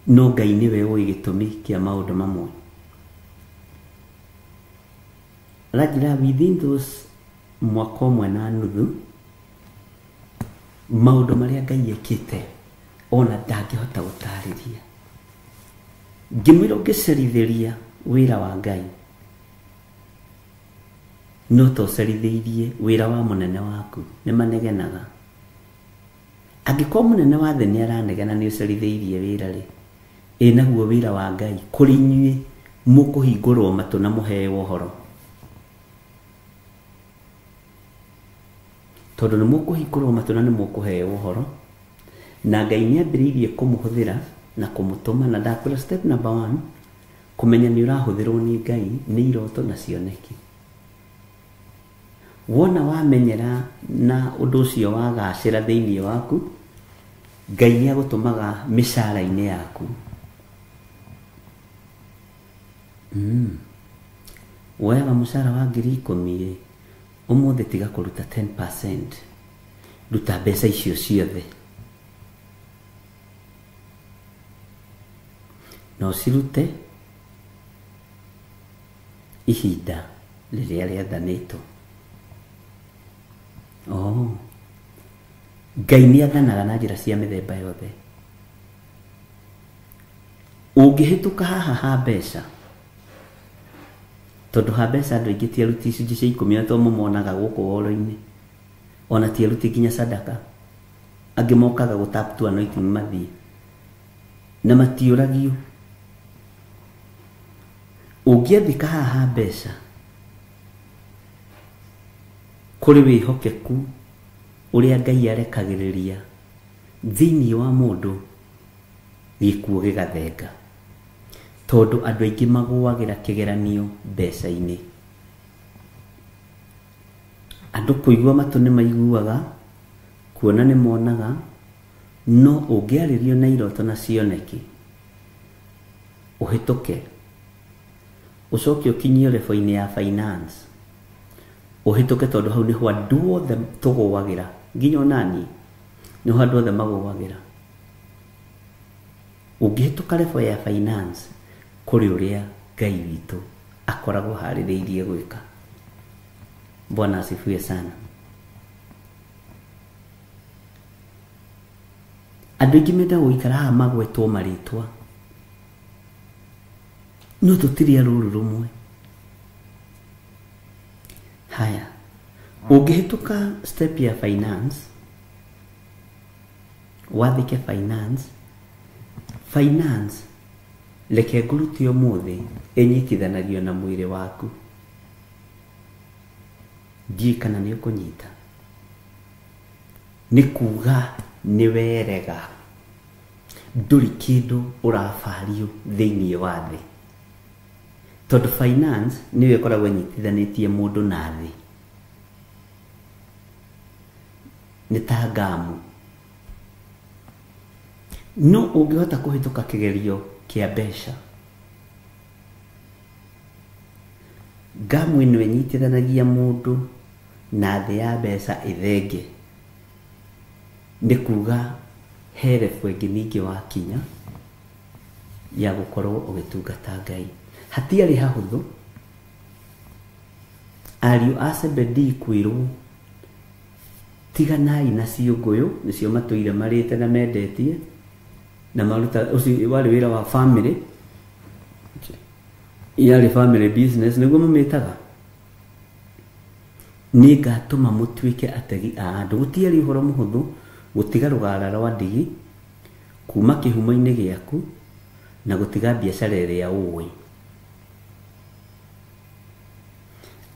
no Ngai nĩwe ũĩ gĩtũmi kĩa maũndũ mamwe. Aranjĩra within those mwaka ũmwe na nuthu maũndũ marĩa Ngai ekĩte ona ndangĩhota gũtarĩria. Ngĩmwĩra ũngĩcerithĩria wĩra wa Ngai no ta ũcerithĩirie wĩra wa mũnene waku, nĩ manegenaga. Angĩkorwo mũnene wa thĩ nĩ aranegena nĩ ũcerithĩirie wĩra rĩ, ĩ naguo wĩra wa Ngai kũrĩ inyuĩ mũkũhingũrwo matũ na mũheo ũhoro, tondũ nĩ mũkũhingũrwo matũ na nĩ mũkũheo ũhoro, na Ngai nĩ ambĩrĩirie kũmũhũthĩra na kũmũtũma. Na ndakwĩra step number 1, kũmenya nĩ ũrahũthĩrwo nĩ Ngai nĩ iroto na cioneki. Wona wamenyera na ũndũ ũcio wagacĩra thĩinĩ waku, Ngai nĩ agũtũmaga mĩcara-inĩ yaku. Woyaga mũcara wa 10,000 ĩ, ũmũthĩ tiga kũruta 10%, ruta mbeca icio ciothe na ũcirute ihinda rĩrĩa rĩathanĩtwo. Ngai nĩ athanaga na njĩra cia mĩthemba yothe. Ũngĩhĩtũka haha ha mbeca, tondũ ha mbeca andũ aingĩ ti aruti icunjĩ cia 10 to mũmonaga gũkũ woro-inĩ, ona ti aruti nginya sadaka. Angĩ mokaga gũtap tu anointing mathiĩ na matiũragio. Ũngĩathĩka haha ha mbeca kũrĩ wĩhokeku ũrĩa Ngai arekagĩrĩria thĩinĩ wa mũndũ, gĩkuũ gĩgathenga, tondũ andũ aingĩ magũagĩra kĩgeranio mbeca-inĩ. Andũ kũigua matũ nĩ maiguaga, kuona nĩ monaga, no ũngĩarĩrio na iroto na cioneki ũhĩtũke, ũcoke ũkinyio level-inĩ ya finance ũhĩtũke, tondũ hau nĩho andũ othe tũgũagĩra, nginya onani nĩho andũ othe magũagĩra. Ũngĩhĩtũka level ya finance, kũrĩ ũrĩa Ngai witũ akoragwo harĩrĩirie gwĩka. Bwana asifiwe sana. Andũ aingĩ mendaga gũikara haha magwetwo marĩtwa, no tũtirĩ a rũru rũmwe. Haya, ũngĩhĩtũka step ya finance, wathĩke finance, finance reke ngũrute ũmũthĩ ĩnyitithanagio na mwĩrĩ waku. Ndiũĩ kana nĩ ũkũnyita. Nĩ kuga nĩ werega, ndũrĩ kĩndũ ũrabario thĩinĩ wa thĩ, tondũ finance nĩyo ĩkoragwo ĩnyitithanĩtie mũndũ na thĩ. Nĩ ta ngamu. No ũngĩhota kũhĩtũka kĩgerio kĩa mbeca, ngamu ĩno ĩnyitithanagia mũndũ na thĩ ya mbeca ĩthenge, nĩ kuga he level ĩngĩ ningĩ wakinya ya gũkorwo ũgĩtungata Ngai. Hatiarĩ hahũthũ ariũ a Zebedee kwĩrwo tiganai na ciũngũyũ, nĩcio matũire marĩte na mendetie na maruta, ũcio warĩ wĩra wa family, yarĩ family business nĩguo mamĩtaga. Nĩ ngatũma mũtuĩke ategi a andũ. Gũtiarĩ ũhoro mũhũthũ gũtiga rũgara rwa ndigi kuma kĩhumo-inĩ gĩaku na gũtiga biacara ĩrĩa ũĩ.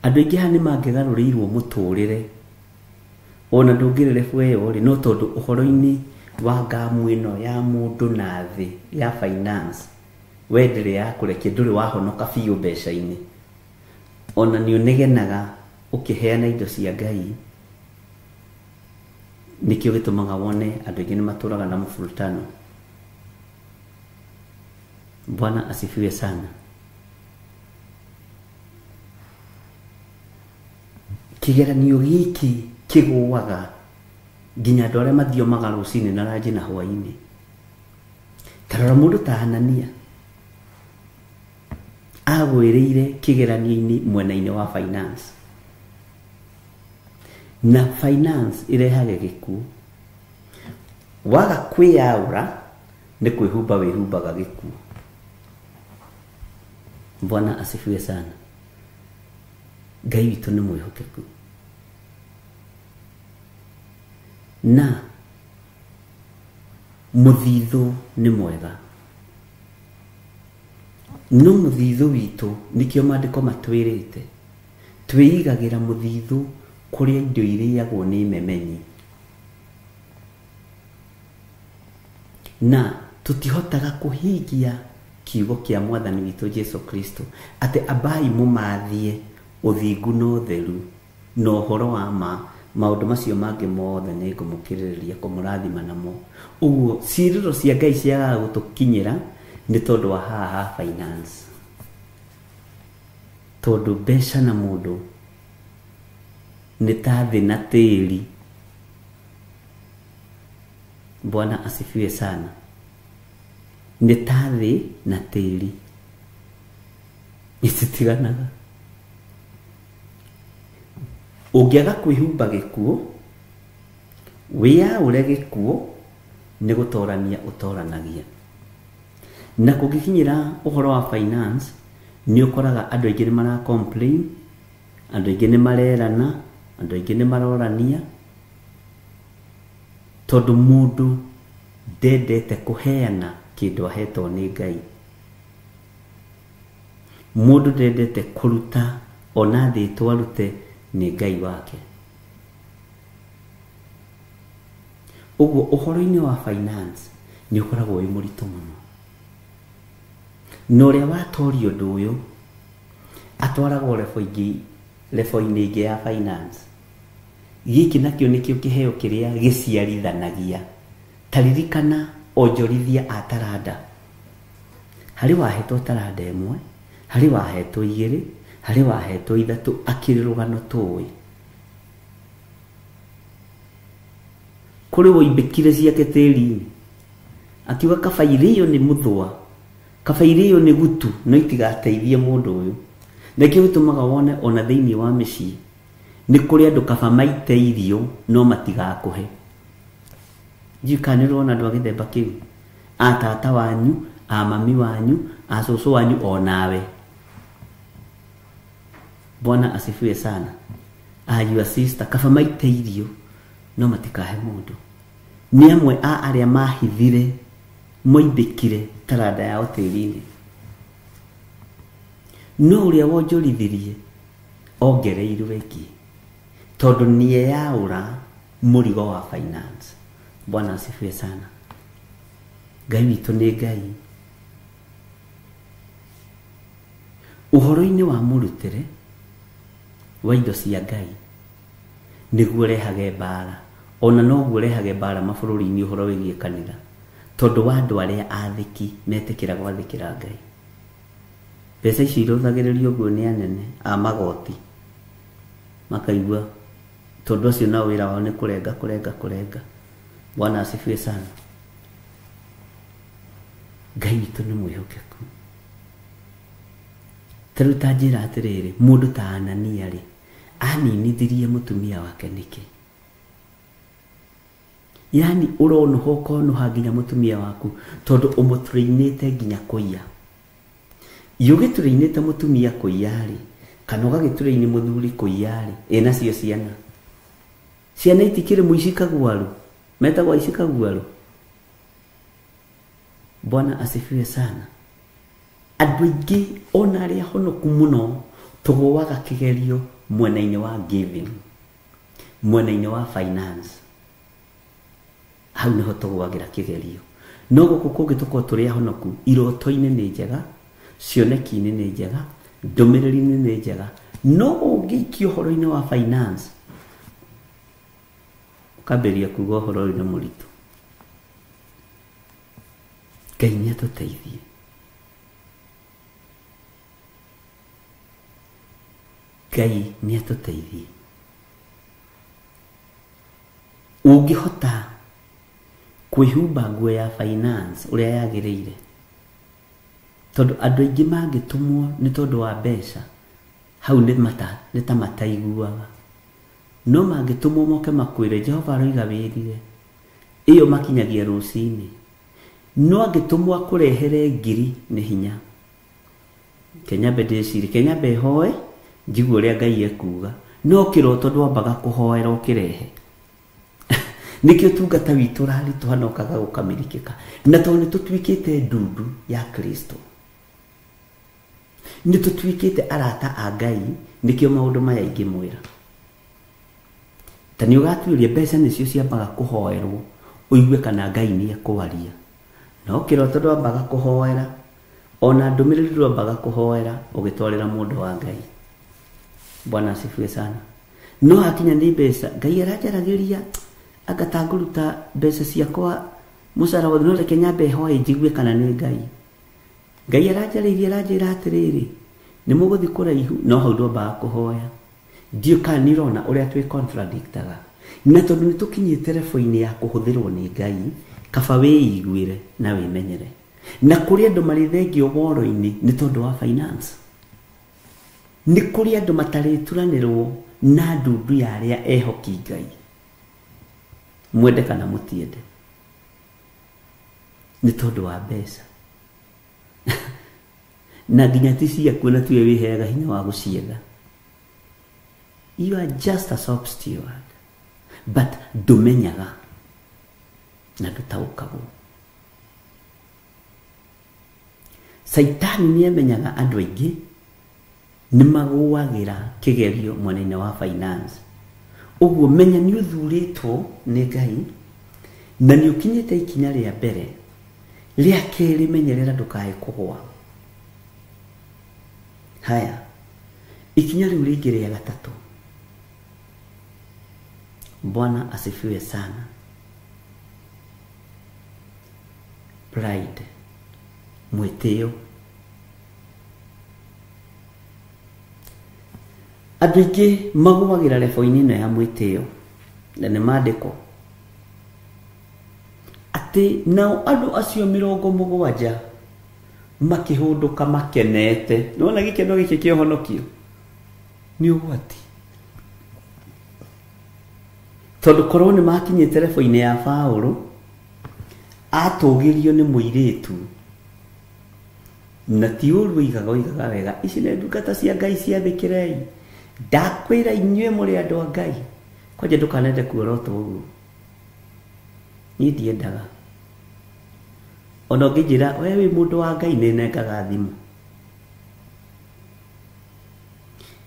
Andũ aingĩ haha nĩ mangĩgarũrĩirwo mũtũrĩre ona ndũngĩrĩ level ĩyo rĩ, no tondũ ũhoro-inĩ wa ngamu ĩno ya mũndũ na thĩ ya finance we ndĩrĩ yakũrekia, ndũrĩ wahonoka biũ mbeca-inĩ. Ona nĩ ũnegenaga ũkĩheana indo cia Ngai, nĩkĩo gĩtũmaga wone andũ aingĩ nĩ matũraga na mũburutano. Bwana asifiwe sana. Kĩgeranio gĩkĩ kĩgũaga nginya andũ arĩa mathiomaga rũcinĩ na ranji na hwaĩ-inĩ. Ta rora mũndũ ta Hanania agwĩrĩire kĩgeranio-inĩ mwena-inĩ wa finance, na finance ĩrehage gĩkuũ. Waga kwĩyaũra nĩ kwĩhumba wĩhumbaga gĩkuũ. Bwana asifiwe sana. Ngai witũ nĩ mwĩhokeku na mũthithũ nĩ mwega, no mũthithũ witũ nĩkĩo maandĩko matwĩrĩte twĩigagĩra mũthithũ kũrĩa indo irĩagwo nĩ memenyi, na tũtihotaga kũhingia kiugo kĩa mwathani witũ Jesu Kristo atĩ ambai mũmathie ũthingu na ũtheru na ũhoro wa ma, maũndũ macio mangĩ mothe nĩ ngũmũkĩrĩrĩria kũmũrathima namo. Ũguo ciĩrĩro cia Ngai ciagaga gũtũkinyĩra nĩ tondũ wa haha finance, tondũ mbeca na mũndũ nĩ ta thĩ na tĩri. Bwana asifiwe sana. Nĩ ta thĩ na tĩri, ititiganaga. Ũngĩaga kwĩhumba gĩkuũ, wĩyaũre gĩkuũ, nĩ gũtorania ũtoranagia. Na kũngĩkinyĩra ũhoro wa finance, nĩ ũkoraga andũ aingĩ nĩ mara complain, andũ aingĩ nĩ marerana, andũ aingĩ nĩ marorania, tondũ mũndũ ndendete kũheana kĩndũ ahetwo nĩ Ngai. Mũndũ ndendete kũruta ona athĩtwo arute nĩ Ngai wake. Ũguo ũhoro-inĩ wa finance nĩ ũkoragwo wĩ mũritũ mũno, na ũrĩa watoria ũndũ ũyũ atwaragwo level-inĩ ĩngĩ ya finance. Gĩkĩ nakĩo nĩkĩo kĩheo kĩrĩa gĩciarithanagia. Ta ririkana onjorithia a taranda, harĩ wahetwo taranda ĩmwe, harĩ wahetwo igĩrĩ, harĩ wahetwo ithatũ, akĩrĩ rũgano tũĩ. Kũrĩ woimbĩkire ciake tĩri-inĩ akiuga kaba irĩo nĩ mũthũa, kaba irĩo nĩ gutu, no itigateithie mũndũ ũyũ. Nĩkĩo gĩtũmaga wone ona thĩinĩ wa mĩciĩ nĩ kũrĩ andũ kaba maite irio no matigakũhe. Ndiũĩ kana nĩ ũrona andũ a gĩthemba kĩu, a tata wanyu, a mami wanyu, a cũcũ wanyu, onawe. Bwana asifiwe sana. A your sister, kaba maite irio no matikahe mũndũ. Nĩ amwe a arĩa mahithire moimbĩkire taranda yao tĩri-inĩ, no ũrĩa wonjorithirie ongereirwo ĩngĩ tondũ nĩeyaũra mũrigo wa finance. Bwana asifiwe sana. Ngai witũ nĩ Ngai. Ũhoro-inĩ wa mũrutĩre wa indo cia Ngai nĩguo ũrehage mbara, ona noguo ũrehage mbara mabũrũri-inĩ ũhoro wĩgiĩ kanitha, tondũ wa andũ arĩa athĩki metĩkĩra gwathĩkĩra Ngai. Mbeca icio irũthagĩrĩrio ũguo nĩ anene a magoti, makaigua tondũ acio nao wĩra wao nĩ kũrenga kũrenga kũrenga. Bwana asifiwe sana. Ngai witũ nĩ mwĩhokeku. Ta rĩu ta njĩra atĩrĩrĩ, mũndũ ta Anania rĩ, aninithirie mũtumia wake nĩkĩ? Yani ũronũha ũkonũha nginya mũtumia waku tondũ ũmũtũrĩinĩte nginya kũiya. Ũgĩtũrĩinĩte mũtumia kũiya rĩ, kana ũgagĩtũrĩini mũthuri kũiya rĩ, ĩ nacio ciana? Ciana itikĩrĩ mũici kaguarũ, metagwo aici kaguarũ. Bwana asifiwe sana. Andũ aingĩ ona arĩa honoku mũno Tũgũaga kĩgerio mwena-inĩ wa giving, mwena-inĩ wa finance, hau nĩho tũgũagĩra kĩgerio. No gũkũ kũngĩ tũkorwo tũrĩ ahonoku, iroto-inĩ nĩ njega, cioneki-inĩ nĩ njega, ndũmĩrĩri-inĩ nĩ njega, no ũngĩikia ũhoro-inĩ wa finance ũkambĩrĩria kuga ũhoro ũyũ nĩ mũritũ. Ngai nĩ atũteithie. Ngai nĩ atũteithie. Ũngĩhota kwĩhumba nguo ya finance ũrĩa yagĩrĩire, tondũ andũ aingĩ mangĩtũmwo nĩ tondũ wa mbeca, hau nĩ ta mataiguaga. No mangĩtũmwo moke makwĩre Jehova aroiga wĩrire, ĩyo makinyagia rũcinĩ. No angĩtũmwo akũrehere ngiri nĩ hinya. Kenyambe ndĩcirie, kenyambe hoe njigue ũrĩa Ngai ekuga. No kĩroto ndwambaga kũhoera ũkĩrehe. Nĩkĩo tungata witũ ũraritũha na ũkaga gũkamĩrĩkĩka. Na tondũ nĩ tũtuĩkĩte ndundu ya Kristo, nĩ tũtuĩkĩte arata a Ngai, nĩkĩo maũndũ maya ingĩmwĩra. Ta nĩ ũgatuĩria mbeca nĩcio ciambaga kũhoerwo ũigue kana Ngai nĩ ekwaria. No kĩroto ndwambaga kũhoera, ona ndũmĩrĩri ndwambaga kũhoera ũgĩtwarĩra mũndũ wa Ngai. Bwana asifiwe sana. No hakinya nĩ mbeca, Ngai aranjaragĩria anga ta ngũruta mbeca ciakwa mũcara wothe, no reke nyambe hoe njigue kana nĩ Ngai. Ngai aranjarĩirie aranjĩra atĩrĩrĩ, nĩ mũgũthiĩ kũraihu, no hau ndwambaga kũhoya. Ndiũ kana nĩ ũrona ũrĩa twĩ contradictaga. Na tondũ nĩ tũkinyĩte level-inĩ ya kũhũthĩrwo nĩ Ngai, kaba wĩiguĩre na wĩmenyere. Na kũrĩ andũ marĩ thengio woro-inĩ nĩ tondũ wa finance. Nĩ kũrĩ andũ matarĩturanĩrwo na ndundu ya arĩa ehoki Ngai, mwende kana mũtiende, nĩ tondũ wa mbeca. Na nginya ti ciaku na tiwe wĩheaga hinya wa gũcietha. You are just a shop steward, but ndũmenyaga na ndũtaũkagwo. Saitani nĩ amenyaga andũ aingĩ nĩ magũagĩra kĩgerio mwena-inĩ wa finance. Ũguo menya nĩ ũthurĩtwo nĩ Ngai na nĩ ũkinyĩte ikinya rĩa mbere. Rĩa kerĩ, menyerera ndũkae kũgũa. Haya, ikinya rĩu rĩngĩ rĩa gatatũ. Bwana asifiwe sana. Pride, mwĩtĩo. Andũ aingĩ magũagĩra level-inĩ ĩno ya mwĩtĩo, na nĩ maandĩko atĩ nao andũ acio 70 makĩhũndũka makenete. Nĩwona gĩkeno gĩkĩ kĩa ũhonokio nĩ ũgwati, tondũ korwo nĩ makinyĩte level-inĩ ya Paũlũ, atũgĩrio nĩ mũirĩtu, na ti ũru oigaga, oigaga wega, ici nĩ ndungata cia Ngai ciathĩkĩrei, ndakwĩra inyuĩ mũrĩ andũ a Ngai. Kwanja ndũkanende kuorotwo ũguo, niĩ ndiendaga. Ona ũngĩnjĩra we wĩ mũndũ wa Ngai, nĩ nengaga thimũ.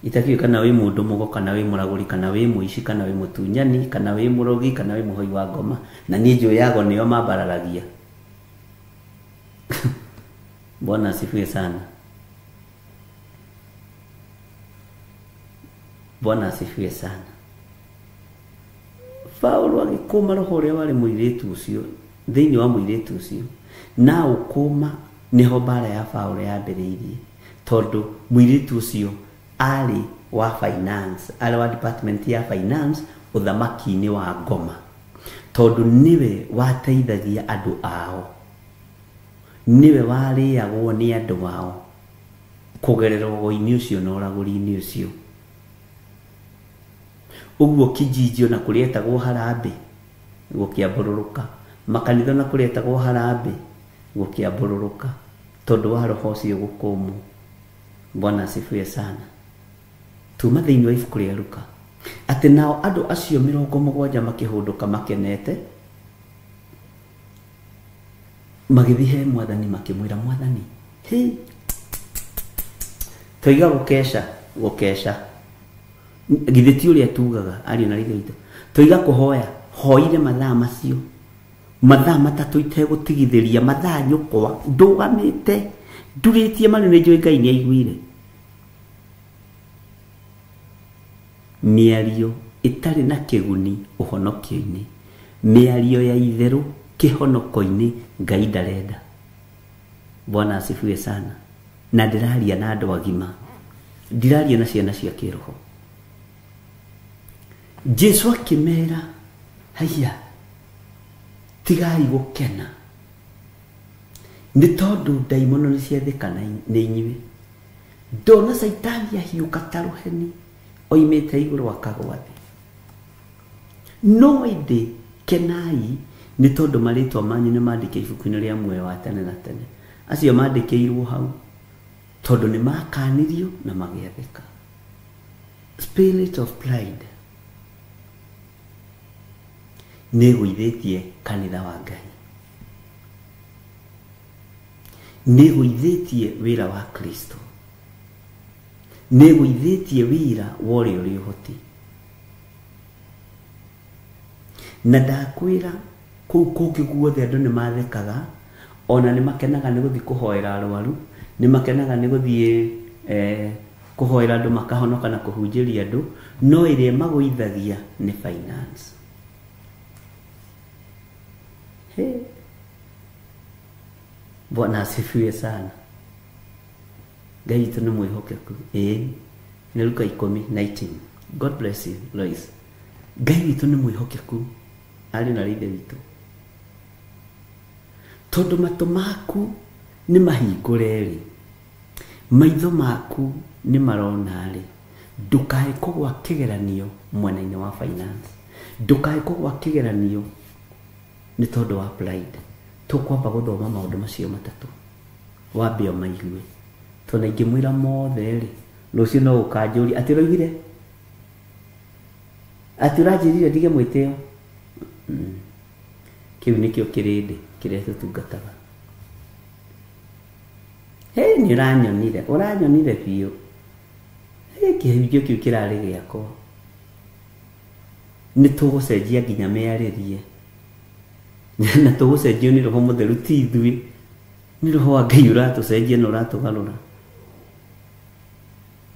Itakiũĩ kana wĩ mũndũ mũgo, kana wĩ mũragũri, kana wĩ mũici, kana wĩ mũtunyani, kana wĩ mũrogi, kana wĩ mũhoi wa ngoma. Na niĩ njũĩ yago nĩo mambararagia. Bwana asifiwe sana. Bwana asifiwe sana. Paulo agĩkũma roho ũrĩa warĩ mũirĩtu ũcio, thĩinĩ wa mũirĩtu ũcio, na ũkũma nĩho mbara ya Paulo yambĩrĩirie, tondũ mũirĩtu ũcio arĩ wa finance, arĩ wa department ya finance ũthamaki-inĩ wa ngoma, tondũ nĩwe wateithagia andũ ao, nĩwe warĩagwo nĩ andũ ao kũgerera ũgo-inĩ ũcio na ũragũri-inĩ ũcio. Ũguo kijiji ona kũrĩa etagwo harambĩ gũkĩambũrũrũka, makanitha ona kũrĩa etagwo harambĩ gũkĩambũrũrũka, tondũ wa roho ũcio gũkũmwo. Bwana asifiwe sana. Tuma thĩinĩ wa ibuku rĩa Luka atĩ nao andũ acio 70 makĩhũndũka makenete, magĩthiĩ he Mwathani makĩmwĩra, Mwathani, hĩ, toiga gũkeca Gũkeca. Githĩ ti ũrĩa tugaga ariũ na ithe witũ. Tũiga kũhoya, hoire mathaa macio. Mathaa matatũ itegũtigithĩria, mathaa nyũkwa, ndũgamĩte, ndurĩtie maru nĩ njũĩ Ngai nĩ aiguire. Mĩario ĩtarĩ na kĩguni ũhonokio-inĩ, mĩario ya itherũ kĩhonoko-inĩ Ngai ndarenda. Bwana asifiwe sana. Na ndĩraria na andũ agima, ndiraria na ciana cia kĩroho. Jesu akĩmera, haiya, tigai gũkena nĩ tondũ ndaimono nĩ ciathĩkana nĩ inyuĩ. Ndona Caitani ahiũka ta rũheni oimĩte igũrũ akagwa thĩ. No ĩndĩ kenai nĩ tondũ marĩtwa manyu nĩ mandĩke ibuku-inĩ rĩa muoyo wa tene na tene. Acio mandĩkĩirwo hau tondũ nĩ makanirio na magĩathĩka. Spirit of pride nĩ ĩgũithĩtie kanitha wa Ngai, nĩ ĩgũithĩtie wĩra wa Kristo, nĩ ĩgũithĩtie wĩra wa ũrĩa ũrĩ ũhoti. Na ndakwĩra kũu kũngĩ guothe andũ nĩ mathekaga, ona nĩ makenaga nĩ gũthiĩ kũhoera arwaru, nĩ makenaga nĩ gũthiĩ kũhoera andũ makahonoka na kũhunjĩria andũ, no ĩrĩa ĩmagũithagia nĩ finance. Hey. Bwana asifiwe sana. Ngai witũ nĩ mwĩhokeku. Ĩĩ, nĩ Luka 10:19. God bless you, Lois. Ngai witũ nĩ mwĩhokeku arĩ na ithe witũ. Tondũ matũ maku nĩ mahingũre-rĩ, maitho maku nĩ marona-rĩ, ndũkae kũgwa kĩgeranio mwena-inĩ wa finance, ndũkae kũgwa kĩgeranio nĩ tondũ wa pride. Tũkwamba gũthoma maũndũ macio matatũ, wambe ũmaigue. Tondũ ingĩmwĩra mothe-rĩ, rũciũ no ũkanjũria atĩ ũroigire atĩ ũranjĩrire ndige mwĩtĩo. Kĩu nĩkĩo kĩrĩndĩ kĩrĩa tũtungataga. Hĩ, nĩ ũranyonire, ũranyonire biũ. Hĩ, kĩhunjio kĩu kĩrarĩ gĩakwa. Nĩ tũgũcenjia nginya mĩarĩrie. Na tũgũcenjio nĩ Roho Mũtheru, ti ithuĩ. Nĩ Roho wa Ngai ũratũcenjia na ũratũgarũra.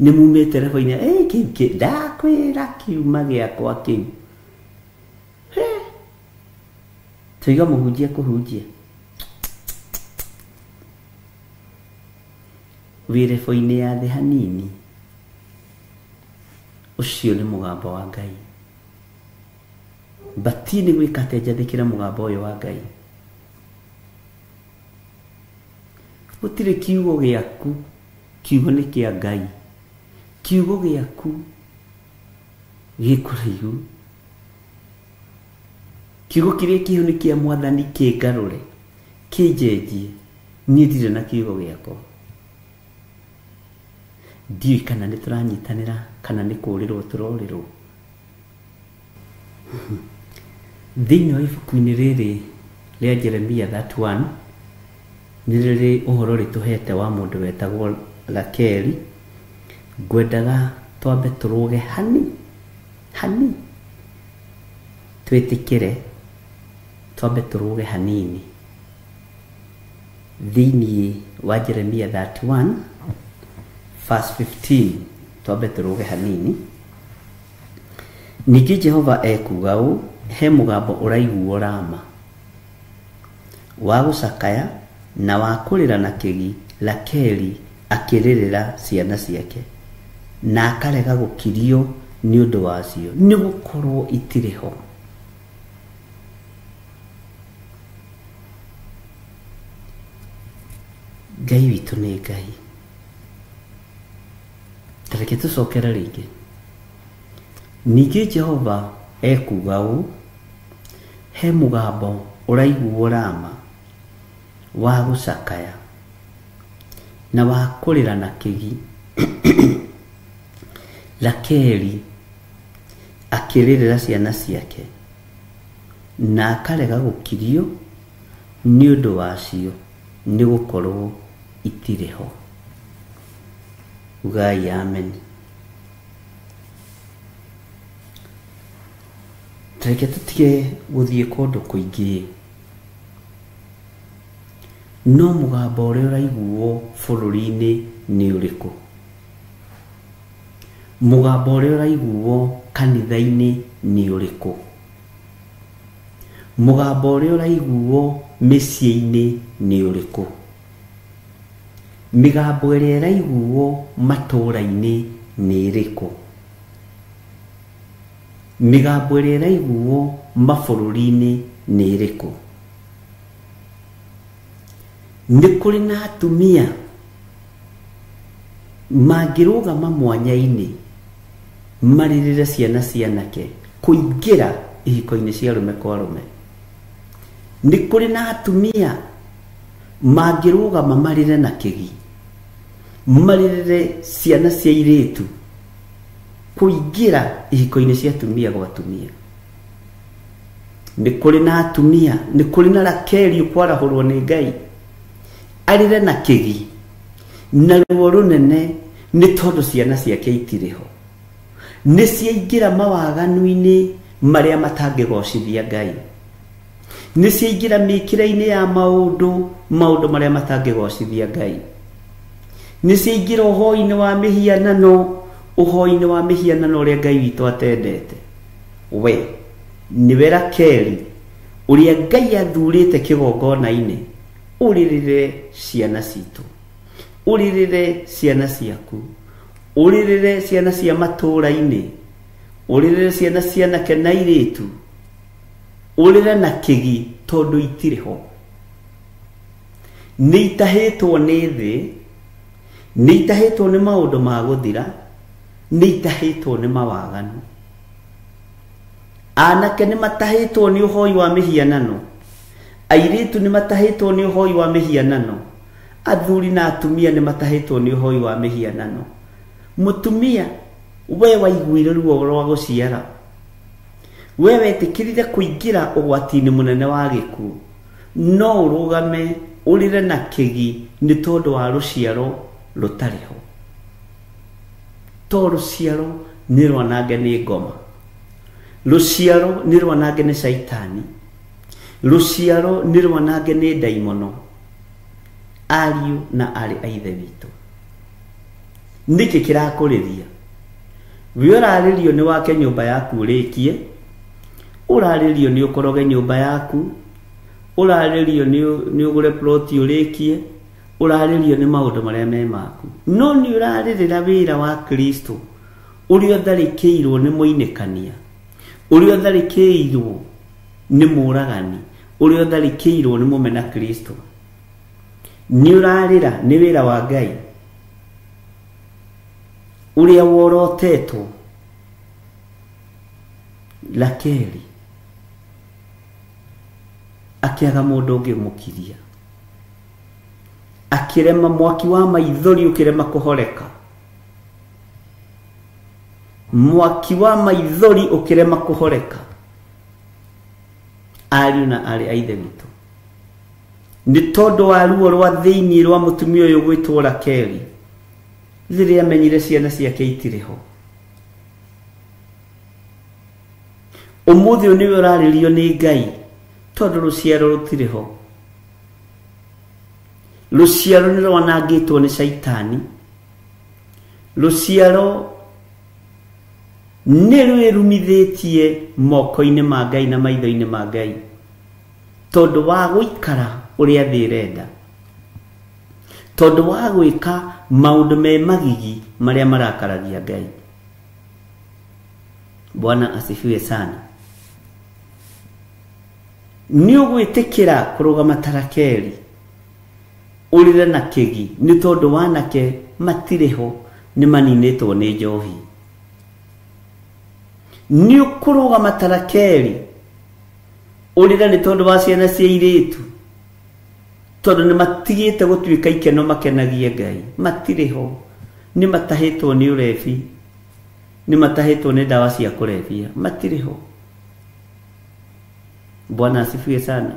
Nĩ mumĩte roho-inĩ, kĩu kĩ ndakwĩra kiuma gĩakwa kĩu. Tũiga mũhunjia kũhunjia. Wĩ rebo-inĩ ya thĩ hanini, ũcio nĩ mũgambo wa Ngai. Batiĩ nĩ gwĩka atĩa njathĩkĩre mũgambo ũyũ wa Ngai? Gũtirĩ kiugo gĩaku, kiugo nĩ kĩa Ngai. Kiugo gĩaku gĩ kũraihu. Kiugo kĩrĩa kĩho nĩ kĩa Mwathani, kĩngarũre, kĩnjenjie. Niĩ ndirĩ na kiugo gĩakwa. Ndiũĩ kana nĩ tũranyitanĩra kana nĩ kũũrĩrwo tũrorĩrwo. Thĩinĩ wa ibuku-inĩ rĩrĩ rĩa Jeremia 31 nĩ rĩrĩ ũhoro rĩtũhete wa mũndũ wetagwo Rakeli. Ngwendaga twambe tũrũge hani hani, twĩtĩkĩre twambe tũrũge hanini thĩinĩ wa Jeremia 31 verse 15, twambe tũrũge hanini. Ningĩ Jehova ekuuga ũũ, he mũgambo ũraiguo Rama wa gũcakaya na wa kũrĩra na kĩgi, Rakeli akĩrĩrĩra ciana ciake na akarega gũkirio nĩ ũndũ wacio, nĩ gũkorwo itirĩ ho. Ngai witũ nĩ Ngai. Tareke tũcokere rĩngĩ. Ningĩ Jehova ekuuga ũũ, he mũgambo ũraiguo Rama wa gũcakaya na wa kũrĩra na kĩgi, Rakeli akĩrĩrĩra ciana ciake na akarega gũkirio nĩ ũndũ wacio, nĩ gũkorwo itirĩ ho. Ugai amen. Tareke tũtige gũthiĩ kũndũ kũingĩ, no mũgambo ũrĩa ũraiguo bũrũri-inĩ nĩ ũrĩkũ? Mũgambo ũrĩa ũraiguo kanitha-inĩ nĩ ũrĩkũ? Mũgambo ũrĩa ũraiguo mĩciĩ-inĩ nĩ ũrĩkũ? Mĩgambo ĩrĩa ĩraiguo matũũra-inĩ nĩ ĩrĩkũ? Mĩgambo ĩrĩa ĩraiguo mabũrũri-inĩ nĩ ĩrĩkũ? Nĩ kũrĩ na atumia mangĩrũgama mwanya-inĩ marĩrĩre ciana cianake kũingĩra ihiko-inĩ cia arũme kwa arũme. Nĩ kũrĩ na atumia mangĩrũgama marĩre na kĩgi, marĩrĩre ciana cia airĩtu kũingĩra ihiko-inĩ cia atumia gwa atumia. Nĩ kũrĩ na atumia, nĩ kũrĩ na Rakeli ũkwarahũrwo nĩ Ngai arĩre na kĩgi na ruo rũnene nĩ tondũ ciana ciake itirĩ ho, nĩ ciaingĩra mawaganu-inĩ marĩa matangĩgocithia Ngai, nĩ ciaingĩra mĩkĩre-inĩ ya maũndũ marĩa matangĩgocithia Ngai, nĩ ciaingĩra ũhoi-inĩ wa mĩhianano, ũhoi-inĩ wa mĩhianano ũrĩa Ngai witũ atendete. We nĩwe Rakeli ũrĩa Ngai athurĩte kĩgongona-inĩ, ũrĩrĩre ciana citũ, ũrĩrĩre ciana ciaku, ũrĩrĩre ciana cia matũũra-inĩ, ũrĩrĩre ciana cianake na airĩtu, ũrĩre na kĩgi tondũ itirĩ ho. Nĩ itahĩtwo nĩ thĩ, nĩ itahĩtwo nĩ maũndũ ma gũthira, nĩ itahĩtwo nĩ mawaganu. Anake nĩ matahĩtwo nĩ ũhoi wa mĩhianano, airĩtu nĩ matahĩtwo nĩ ũhoi wa mĩhianano, athuri na atumia nĩ matahĩtwo nĩ ũhoi wa mĩhianano. Mũtumia we waiguire ruo rwa gũciara, we wetĩkĩrire kũingĩra ũgwati-inĩ mũnene wa gĩkuũ, no ũrũgame ũrĩre na kĩgi nĩ tondũ wa rũciaro rũtarĩ ho. To rũciaro nĩ rwanange nĩ ngoma, rũciaro nĩ rwanange nĩ caitani, rũciaro nĩ rwanange nĩ ndaimono. Ariũ na arĩ a ithe witũ, nĩkĩ kĩrakũrĩria? We ũrarĩrio nĩ wake nyũmba yaku ũrĩkie, ũrarĩrio nĩ ũkoroge nyũmba yaku, ũrarĩrio nĩ ũgũre ploti ũrĩkie, ũrarĩrio nĩ maũndũ marĩa me maku, no nĩ ũrarĩrĩra wĩra wa Kristo ũrĩa ũtharĩkĩirwo nĩ mũinĩkania, ũrĩa ũtharĩkĩirwo nĩ mũragani, ũrĩa ũtharĩkĩirwo nĩ mũmena Kristo. Nĩ ũrarĩra nĩ wĩra wa Ngai ũrĩa worotetwo. Rakeli akĩaga mũndũ ũngĩ mũkiria, akĩrema mwaki wa maithori ũkĩrema kũhoreka, mwaki wa maithori ũkĩrema kũhoreka. Ariũ na arĩ a ithe witũ, nĩ tondũ wa ruo rwa thĩinĩ rwa mũtumia ũyũ gwĩtwo Rakeli rĩrĩa amenyire ciana ciake itirĩ ho. Ũmũthĩ ũyũ nĩwe ũrarĩrio nĩ Ngai tondũ rũciaro rũtirĩ ho. Rũciaro nĩ rwanangĩtwo nĩ caitani, rũciaro nĩ rwĩrumithĩtie moko-inĩ ma Ngai na maitho-inĩ ma Ngai tondũ wa gũikara ũrĩa thĩ ĩrenda, tondũ wa gwĩka maũndũ me magigi marĩa marakaragia Ngai. Bwana asifiwe sana. Nĩ ũgwĩtĩkĩra kũrũgama ta Rakeli ũrĩre na kĩgi nĩ tondũ wanake matirĩ ho, nĩ maninĩtwo nĩ njohi. Nĩ ũkũrũgama ta Rakeli ũrĩre nĩ tondũ wa ciana cia airĩtu, tondũ nĩ matigĩte gũtuĩka ikeno makenagie Ngai, matirĩ ho, nĩ matahĩtwo nĩ ũrebi, nĩ matahĩtwo nĩ ndawa cia kũrebia, matirĩ ho. Bwana asifiwe sana.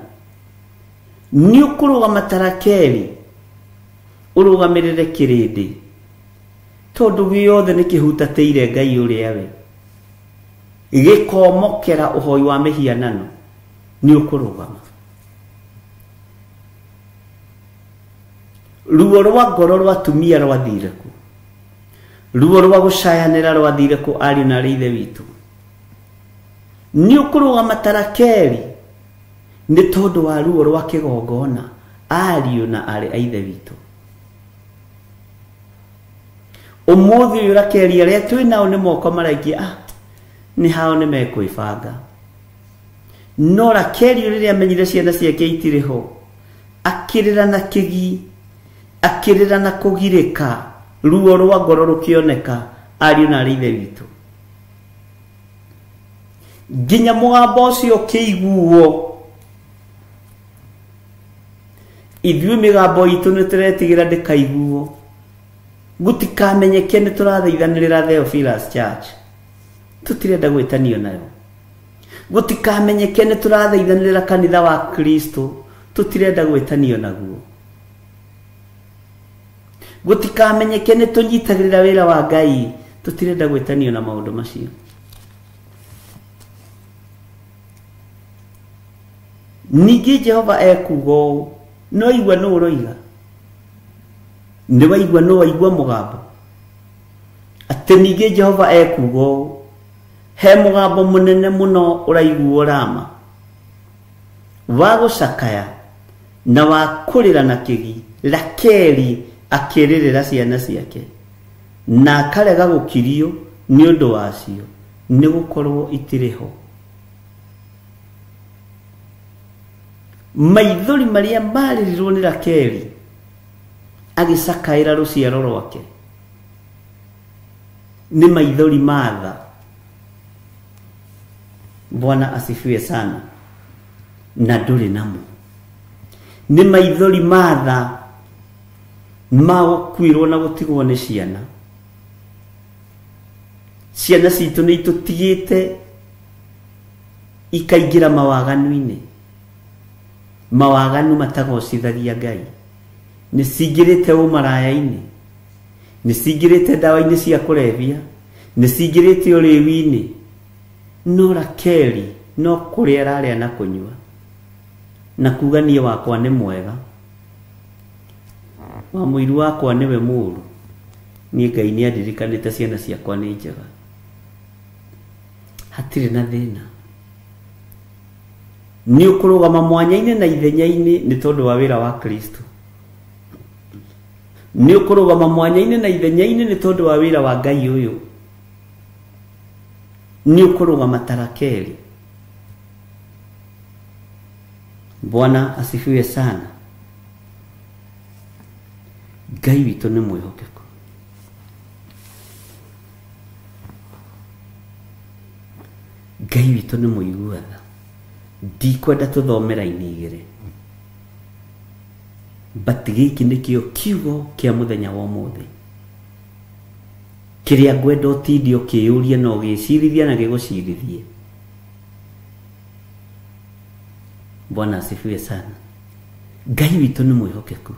Nĩ ũkũrũgama ta Rakeli ũrũgamĩrĩre kĩrĩndĩ tondũ gĩothe nĩ kĩhutatĩire Ngai ũrĩa we. Gĩkomokera ũhoi wa mĩhianano nĩ ũkũrũgama. Ruo rwa ngoro rwa atumia rwathire kũ? Ruo rwa gũcayanĩra rwathire kũ ariũ na aarĩ ithe witũ? Nĩ ũkũrũgama ta Rakeli nĩ tondũ wa ruo rwa kĩgongona ariũ na aarĩ a ithe witũ. Ũmũthĩ ũyũ Rakeli arĩa twĩ nao nĩ moko maraikia, ah, nĩ hao nĩ mekwĩbanga. No Rakeli rĩrĩa amenyire ciana ciake itirĩ ho, akĩrĩra na kĩgi, akĩrĩra na kũgirĩka, ruo rwa ngoro rũkĩoneka ariũ na aarĩ ithe witũ. Nginya mũgambo ũcio ũkĩiguo. Ithuĩ mĩgambo itũ nĩ tũretigĩra ndĩkaiguo, gũtikamenyeke nĩ tũrathaithanĩrĩra Theophilus Church, tũtirenda gwĩtanio nayo. Gũtikamenyeke nĩ tũrathaithanĩrĩra kanitha wa Kristo, tũtirenda gwĩtanio naguo. Gũtikamenyeke nĩ tũnyitagĩrĩra wĩra wa Ngai, tũtirenda gwĩtanio na maũndũ macio. Ningĩ Jehova ekuuga ũũ, no igua nũ ũroiga? Nĩ waigua nũ waigua mũgambo? Atĩ ningĩ Jehova ekuuga ũũ, he mũgambo mũnene mũno ũraiguo Rama, wa gũcakaya na wa kũrĩra na kĩgi. Rakeli akĩrĩrĩra ciana ciake na akarega gũkirio nĩ ũndũ wacio, nĩ gũkorwo itirĩ ho. Maithori marĩa marĩrirwo nĩ Rakeli agĩcakaĩra rũciaro rwake nĩ maithori ma tha. Bwana asifiwe sana. Na ndũrĩ namo. Nĩ maithori ma tha ma gũkuĩrwo na gũtigwo nĩ ciana. Ciana citũ nĩ itũtigĩte ikaingĩra mawaganu-inĩ, mawaganu matagocithagia Ngai. Nĩ cingĩrĩte ũmaraya-inĩ, nĩ cingĩrĩte ndawa-inĩ cia kũrebia, nĩ cingĩrĩte ũrĩu-inĩ. No Rakeli no kũrĩa ararĩa na kũnyua na kuga niĩ wakwa nĩ mwega, wa mũiru wakwa nĩwe mũũru, niĩ Ngai nĩ andirikanĩte ciana ciakwa nĩ njega, hatirĩ na thĩna. Nĩ ũkũrũgama mwanya-inĩ na ithenya-inĩ nĩ tondũ wa wĩra wa Kristo. Nĩ ũkũrũgama mwanya-inĩ na ithenya-inĩ nĩ tondũ wa wĩra wa Ngai ũyũ. Nĩ ũkũrũgama ta Rakeli. Bwana asifiwe sana. Ngai witũ nĩ mwĩhokeku. Ngai witũ nĩ mũigua tha. Ndikwenda tũthome raini igĩrĩ, but gĩkĩ nĩkĩo kiugo kĩa mũthenya wa ũmũthĩ kĩrĩa ngwenda ũtinde ũkĩyũria na ũgĩcirithia na gĩgũcirithie. Bwana asifiwe sana. Ngai witũ nĩ mwĩhokeku.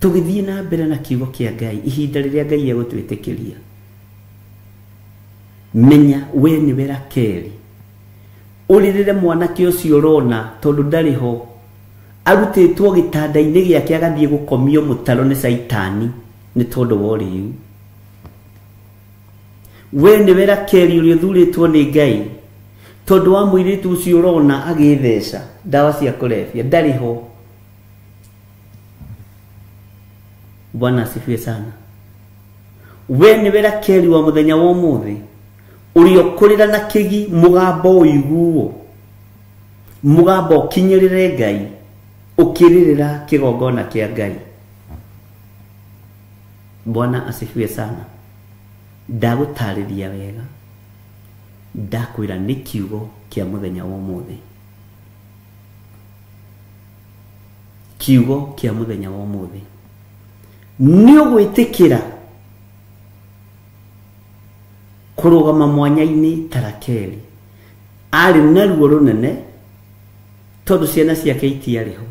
Tũgĩthiĩ na mbere na kiugo kĩa Ngai ihinda rĩrĩa Ngai egũtwĩtĩkĩria, menya we nĩwe Rakeli, ũrĩrĩre mwanake ũcio ũrona tondũ ndarĩ ho, arutĩtwo gĩtanda-inĩ gĩake agathiĩ gũkomio mũtaro nĩ Caitani nĩ tondũ wa ũrĩu. We nĩwe Rakeli ũrĩa ũthurĩtwo nĩ Ngai tondũ wa mũirĩtu ũcio ũrona agĩtheca ndawa cia kũrebia, ndarĩ ho. Bwana asifiwe sana. We nĩwe Rakeli wa mũthenya wa ũmũthĩ ũrĩa ũkũrĩra na kĩgi mũgambo ũiguo, mũgambo ũkinyĩrĩre Ngai, ũkĩrĩrĩra kĩgongona kĩa Ngai. Bwana asifiwe sana. Ndagũtarĩria wega, ndakwĩra nĩ kiugo kĩa mũthenya wa ũmũthĩ, kiugo kĩa mũthenya wa ũmũthĩ. Nĩ ũgwĩtĩkĩra kũrũgama mwanya-inĩ ta Rakeli? Arĩ na ruo rũnene tondũ ciana ciake itiarĩ ho,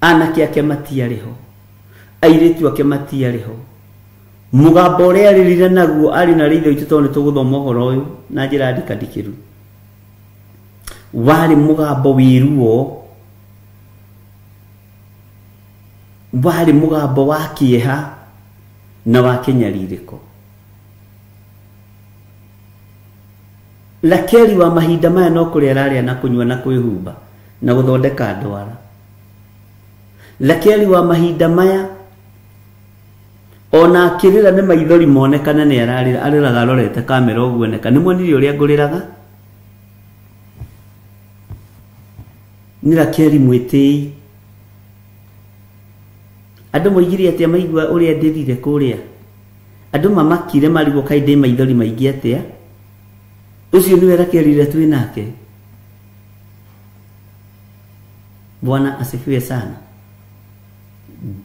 anake ake matiarĩ ho, airĩtu ake matiarĩ ho, Mũgambo ũrĩa arĩrire naguo arĩ na rĩitho itũ tondũ nĩtũgũthoma ũhoro ũyũ na njĩra ndikandikĩru. Warĩ mũgambo wĩ ruo, warĩ mũgambo wa kĩeha na wa kĩnyarirĩko. Rakeli wa mahinda maya no kũrĩa ararĩa na kũnyua na kwĩhumba na gũthondeka ndwara. Rakeli wa mahinda maya ona akĩrĩra nĩ maithori monekane nĩ ararĩra, arĩraga arorete kamera ũguo neka. Nĩ muonire ũrĩa ngũrĩraga? Nĩ Rakeli mwĩtĩi. Andũ moigire atĩa maigua ũrĩa ndĩrire kũrĩa? Andũ mamakire marigwo kaĩ ndĩ maithori maingĩ atĩa? Ũcio nĩwe Rakeli ũrĩa twĩ nake. Bwana asifiwe sana.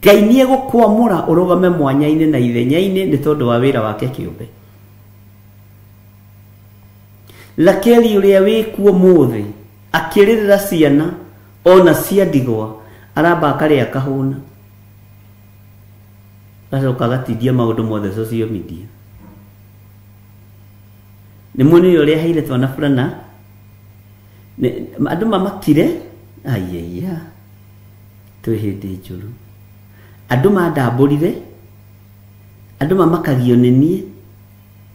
Ngai nĩ egũkwamũra ũrũgame mwanya-inĩ na ithenya-inĩ nĩ tondũ wa wĩra wake kĩũmbe. Rakeli ũrĩa wĩkuo mũthĩ akĩrĩrĩra ciana ona cia ndigwa, aramba akarĩa akahũna, agacoka agatindia maũndũ mothe social media. Nĩ muonire ũrĩa aheire twana burana, andũ mamakire, aiya twĩ hĩndĩ njũru. Andũ mandambũrire, andũ mamakagio nĩ niĩ.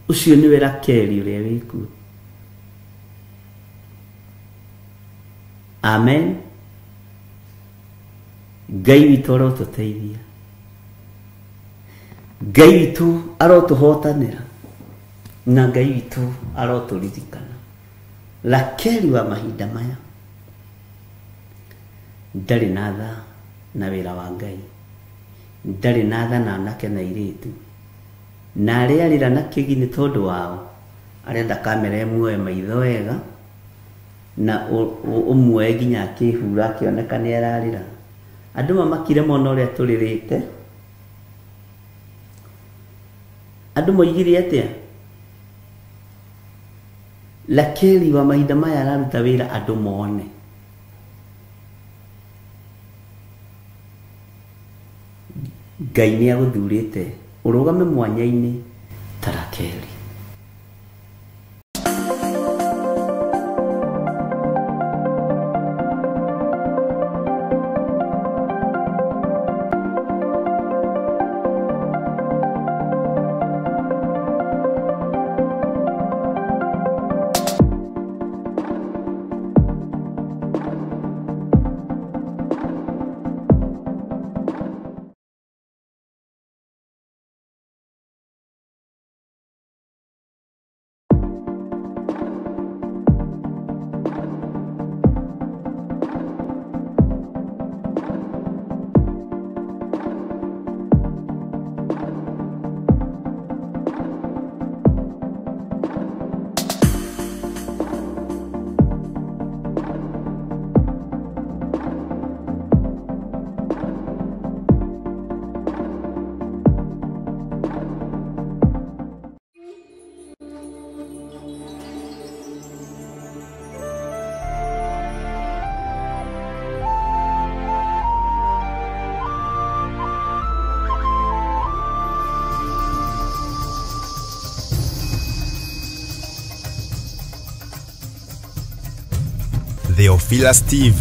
Ũcio nĩwe Rakeli ũrĩa wĩkuo. Amen. Ngai witũ arotũteithia, Ngai witũ arotũhotanĩra, na Ngai witũ arotũririkana. Rakeli wa mahinda maya ndarĩ na tha na wĩra wa Ngai, ndarĩ na tha na anake na airĩtu, na arĩa arĩra na kĩgi nĩ tondũ wao arenda kamera ĩmuoe maitho wega na ũmuoe nginya akĩhura akĩoneka nĩ ararĩra. Andũ mamakire mona ũrĩa tũrĩrĩte. Andũ moigire atĩa? Rakeli wa mahinda maya araruta wĩra andũ mone. Ngai nĩ agũthurĩte ũrũgame mwanya-inĩ ta Rakeli. Theophilus TV,